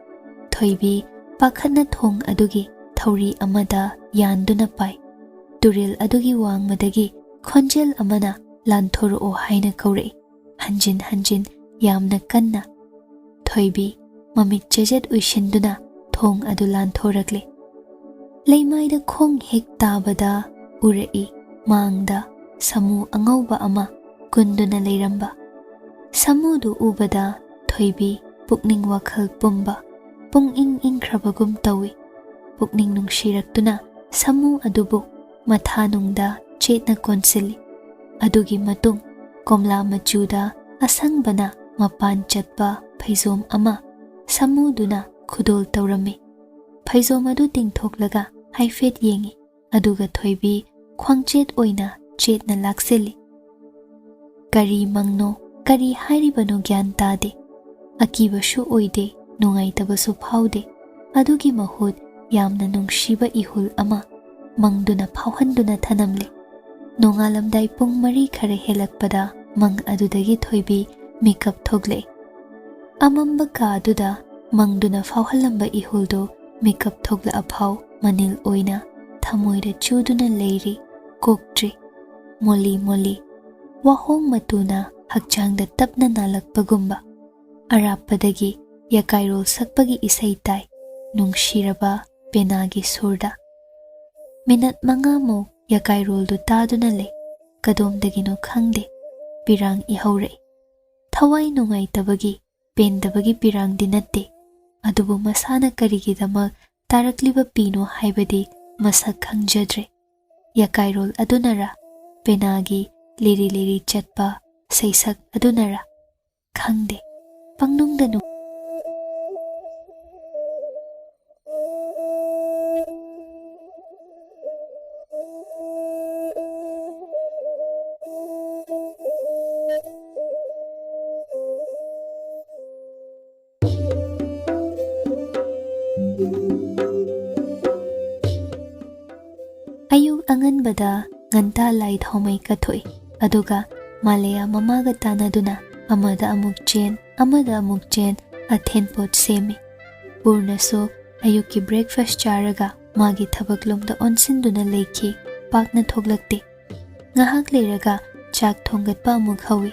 ꯊꯣꯏꯕꯤ ꯄꯥꯈꯠꯅ ꯊꯣꯡ ꯑꯗꯨꯒꯤ ꯊꯧꯔꯤ ꯑꯃꯗ ꯌꯥꯟꯗꯨꯅ ꯄꯥꯏ꯫ ꯇꯨꯔꯦꯜ ꯑꯗꯨꯒꯤ ꯋꯥꯡꯃꯗꯒꯤ ꯈꯣꯟꯖꯦꯜ ꯑꯃꯅ "ꯂꯥꯟꯊꯣꯔꯛꯑꯣ" ꯍꯥꯏꯅ ꯀꯧꯔꯛꯏ꯫ ꯍꯟꯖꯤꯟ ꯍꯟꯖꯤꯟ ꯌꯥꯝꯅ ꯀꯟꯅ꯫ ꯊꯣꯏꯕꯤ ꯃꯃꯤꯠ ꯆꯦꯖꯦꯠ ꯎꯏꯁꯤꯟꯗꯨꯅ ꯊꯣꯡ ꯑꯗꯨ ꯂꯥꯟꯊꯣꯔꯛꯂꯦ꯫ ꯂꯩꯃꯥꯏꯗ ꯈꯣꯡ ꯍꯦꯛ ꯇꯥꯕꯗ ꯎꯔꯛꯏ ꯃꯥꯡꯗ ꯁꯥꯃꯨ ꯑꯉꯧꯕ ꯑꯃ ꯀꯨꯟꯗꯨꯅ ꯂꯩꯔꯝꯕ꯫ ꯁꯥꯃꯨꯗꯨ ꯎꯕꯗ ꯊꯣꯏꯕꯤ ꯄꯨꯛꯅꯤꯡ ꯋꯥꯈꯜ ꯄꯨꯝꯕ ꯄꯨꯡ ꯏꯪ ꯏꯪꯈ꯭ꯔꯕꯒꯨꯝ ꯇꯧꯏ꯫ ꯄꯨꯛꯅꯤꯡ ꯅꯨꯡꯁꯤꯔꯛꯇꯨꯅ ꯁꯥꯃꯨ ꯑꯗꯨꯕꯨ ꯃꯊꯥꯅꯨꯡꯗ ꯆꯦꯠꯅ ꯀꯣꯟꯁꯤꯜꯂꯤ꯫ ꯑꯗꯨꯒꯤ ꯃꯇꯨꯡ ꯀꯣꯝꯂꯥ ꯃꯆꯨꯗ ꯑꯁꯪꯕꯅ ꯃꯄꯥꯟ ꯆꯠꯄ ꯐꯩꯖꯣꯝ ꯑꯃ ꯁꯥꯃꯨꯗꯨꯅ ꯈꯨꯗꯣꯜ ꯇꯧꯔꯝꯃꯤ꯫ ꯐꯩꯖꯣꯝ ꯑꯗꯨ ꯇꯤꯡꯊꯣꯛꯂꯒ ꯍꯥꯏꯐꯦꯠ ꯌꯦꯡꯏ, ꯑꯗꯨꯒ ꯊꯣꯏꯕꯤ ꯈ꯭ꯋꯥꯡꯆꯦꯠ ꯑꯣꯏꯅ ꯆꯦꯠꯅ ꯂꯥꯛꯁꯤꯜꯂꯤ꯫ ꯀꯔꯤ ꯃꯪꯅꯣ, ꯀꯔꯤ ꯍꯥꯏꯔꯤꯕꯅꯣ ꯒ꯭ꯌꯥꯟ ꯇꯥꯗꯦ꯫ ꯑꯀꯤꯕꯁꯨ ꯑꯣꯏꯗꯦ, ꯅꯨꯡꯉꯥꯏꯇꯕꯁꯨ ꯐꯥꯎꯗꯦ꯫ ꯑꯗꯨꯒꯤ ꯃꯍꯨꯠ ꯌꯥꯝꯅ ꯅꯨꯡꯁꯤꯕ ꯏꯍꯨꯜ ꯑꯃ ꯃꯪꯗꯨꯅ ꯐꯥꯎꯍꯟꯗꯨꯅ ꯊꯅꯝꯂꯦ꯫ ꯅꯣꯡꯉꯥꯜꯂꯝꯗꯥꯏ ꯄꯨꯡ ꯃꯔꯤ ꯈꯔ ꯍꯦꯜꯂꯛꯄꯗ ꯃꯪ ꯑꯗꯨꯗꯒꯤ ꯊꯣꯏꯕꯤ ꯃꯤꯀꯞ ꯊꯣꯛꯂꯛꯏ꯫ ꯑꯃꯝꯕ ꯀꯥꯗꯨꯗ ꯃꯪꯗꯨꯅ ꯐꯥꯎꯍꯜꯂꯝꯕ ꯏꯍꯨꯜꯗꯨ ꯃꯤꯀꯞ ꯊꯣꯛꯂꯛꯑꯐꯥꯎ ꯃꯅꯤꯜ ꯑꯣꯏꯅ ꯊꯃꯣꯏꯗ ꯆꯨꯗꯨꯅ ꯂꯩꯔꯤ, ꯀꯣꯛꯇ꯭ꯔꯤ꯫ ꯃꯣꯂꯤ ꯃꯣꯂꯤ, ꯋꯥꯍꯣꯡ ꯃꯇꯨꯅ ꯍꯛꯆꯥꯡꯗ ꯇꯞꯅ ꯅꯥꯜꯂꯛꯄꯒꯨꯝꯕ꯫ ꯑꯔꯥꯞꯄꯗꯒꯤ ꯌꯥꯀꯥꯏꯔꯣꯜ ꯁꯛꯄꯒꯤ ꯏꯁꯩ ꯇꯥꯏ, ꯅꯨꯡꯁꯤꯔꯕ ꯄꯦꯅꯥꯒꯤ ꯁꯨꯔꯗ꯫ ꯃꯤꯅꯠ ꯃꯉꯥꯃꯨꯛ ꯌꯥꯀꯥꯏꯔꯣꯜꯗꯨ ꯇꯥꯗꯨꯅ ꯂꯩ꯫ ꯀꯗꯣꯝꯗꯒꯤꯅꯣ ꯈꯪꯗꯦ, ꯄꯤꯔꯥꯡ ꯏꯍꯧꯔꯛꯏ꯫ ꯊꯋꯥꯏ ꯅꯨꯡꯉꯥꯏꯇꯕꯒꯤ, ꯄꯦꯟꯗꯕꯒꯤ ꯄꯤꯔꯥꯡꯗꯤ ꯅꯠꯇꯦ, ꯑꯗꯨꯕꯨ ꯃꯁꯥꯅ ꯀꯔꯤꯒꯤꯗꯃꯛ ꯇꯥꯔꯛꯂꯤꯕ ꯄꯤꯅꯣ ꯍꯥꯏꯕꯗꯤ ꯃꯁꯛ ꯈꯪꯖꯗ꯭ꯔꯦ꯫ ꯌꯥꯀꯥꯏꯔꯣꯜ ꯑꯗꯨꯅꯔ, ꯄꯦꯅꯥꯒꯤ ꯂꯤꯔꯤ ꯂꯤꯔꯤ ꯆꯠꯄ ꯁꯩꯁꯛ ꯑꯗꯨꯅꯔ, ꯈꯪꯗꯦ, ꯄꯪꯅꯨꯡꯗ ꯅꯨꯡ- ꯑꯌꯨꯛ ꯑꯉꯟꯕꯗ ꯉꯟꯇꯥ ꯂꯥꯏ ꯊꯥꯎꯃꯩ ꯀꯠꯊꯣꯛꯏ, ꯑꯗꯨꯒ ꯃꯥꯂꯦꯌꯥ ꯃꯃꯥꯒ ꯇꯥꯟꯅꯗꯨꯅ ꯑꯃꯗ ꯑꯃꯨꯛ ꯆꯦꯟ, ꯑꯃꯗ ꯑꯃꯨꯛ ꯆꯦꯟ, ꯑꯊꯦꯟꯄꯣꯠ ꯁꯦꯝꯃꯤ꯫ ꯄꯨꯔꯅꯁꯨ ꯑꯌꯨꯛꯀꯤ breakfast ꯆꯥꯔꯒ ꯃꯥꯒꯤ ꯊꯕꯛ ꯂꯣꯝꯗ ꯑꯣꯟꯁꯤꯟꯗꯨꯅ ꯂꯩꯈꯤ, ꯄꯥꯛꯅ ꯊꯣꯛꯂꯛꯇꯦ꯫ ꯉꯥꯏꯍꯥꯛ ꯂꯩꯔꯒ ꯆꯥꯛ ꯊꯣꯡꯒꯠꯄ ꯑꯃꯨꯛ ꯍꯧꯏ꯫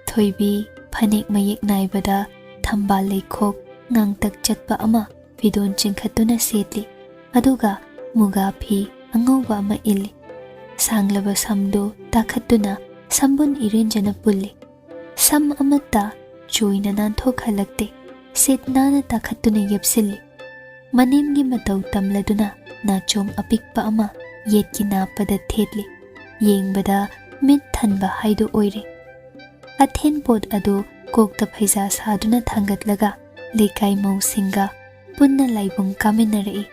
ꯊꯣꯏꯕꯤ ꯐꯅꯦꯛ ꯃꯌꯦꯛ ꯅꯥꯏꯕꯗ ꯊꯝꯕꯥꯜ ꯂꯩꯈꯣꯛ ꯉꯥꯡꯇꯛ ꯆꯠꯄ ꯑꯃ ꯐꯤꯗꯣꯟ ꯆꯤꯡꯈꯠꯇꯨꯅ ꯁꯦꯠꯂꯤ꯫ ꯑꯗꯨꯒ ꯃꯨꯒꯥ ꯐꯤ ꯑꯉꯧꯕ ꯑꯃ ꯏꯜꯂꯤ꯫ ꯁꯥꯡꯂꯕ ꯁꯝꯗꯨ ꯇꯥꯈꯠꯇꯨꯅ ꯁꯝꯕꯨꯟ ꯏꯔꯦꯟꯖꯅ ꯄꯨꯜꯂꯤ꯫ ꯁꯝ ꯑꯃꯠꯇ ꯆꯣꯏꯅ ꯅꯥꯟꯊꯣꯛꯍꯜꯂꯛꯇꯦ꯫ ꯁꯤꯠ ꯅꯥꯟꯅ ꯇꯥꯈꯠꯇꯨꯅ ꯌꯦꯞꯁꯤꯜꯂꯤ꯫ ꯃꯅꯦꯝꯒꯤ ꯃꯇꯧ ꯇꯝꯂꯗꯨꯅ ꯅꯥꯆꯣꯝ ꯑꯄꯤꯛꯄ ꯑꯃ ꯌꯦꯠꯀꯤ ꯅꯥꯞꯄꯗ ꯊꯦꯠꯂꯤ꯫ ꯌꯦꯡꯕꯗ ꯃꯤꯠ ꯊꯟꯕ ꯍꯥꯏꯗꯨ ꯑꯣꯏꯔꯦ꯫ ꯑꯊꯦꯟ ꯄꯣꯠ ꯑꯗꯨ ꯀꯣꯛꯇ ꯐꯩꯖꯥ ꯁꯥꯗꯨꯅ ꯊꯥꯡꯒꯠꯂꯒ ꯂꯩꯀꯥꯏ ꯃꯧꯁꯤꯡꯒ ꯄꯨꯟꯅ ꯂꯥꯏꯕꯨꯡ ꯀꯥꯃꯤꯟꯅꯔꯛꯏ꯫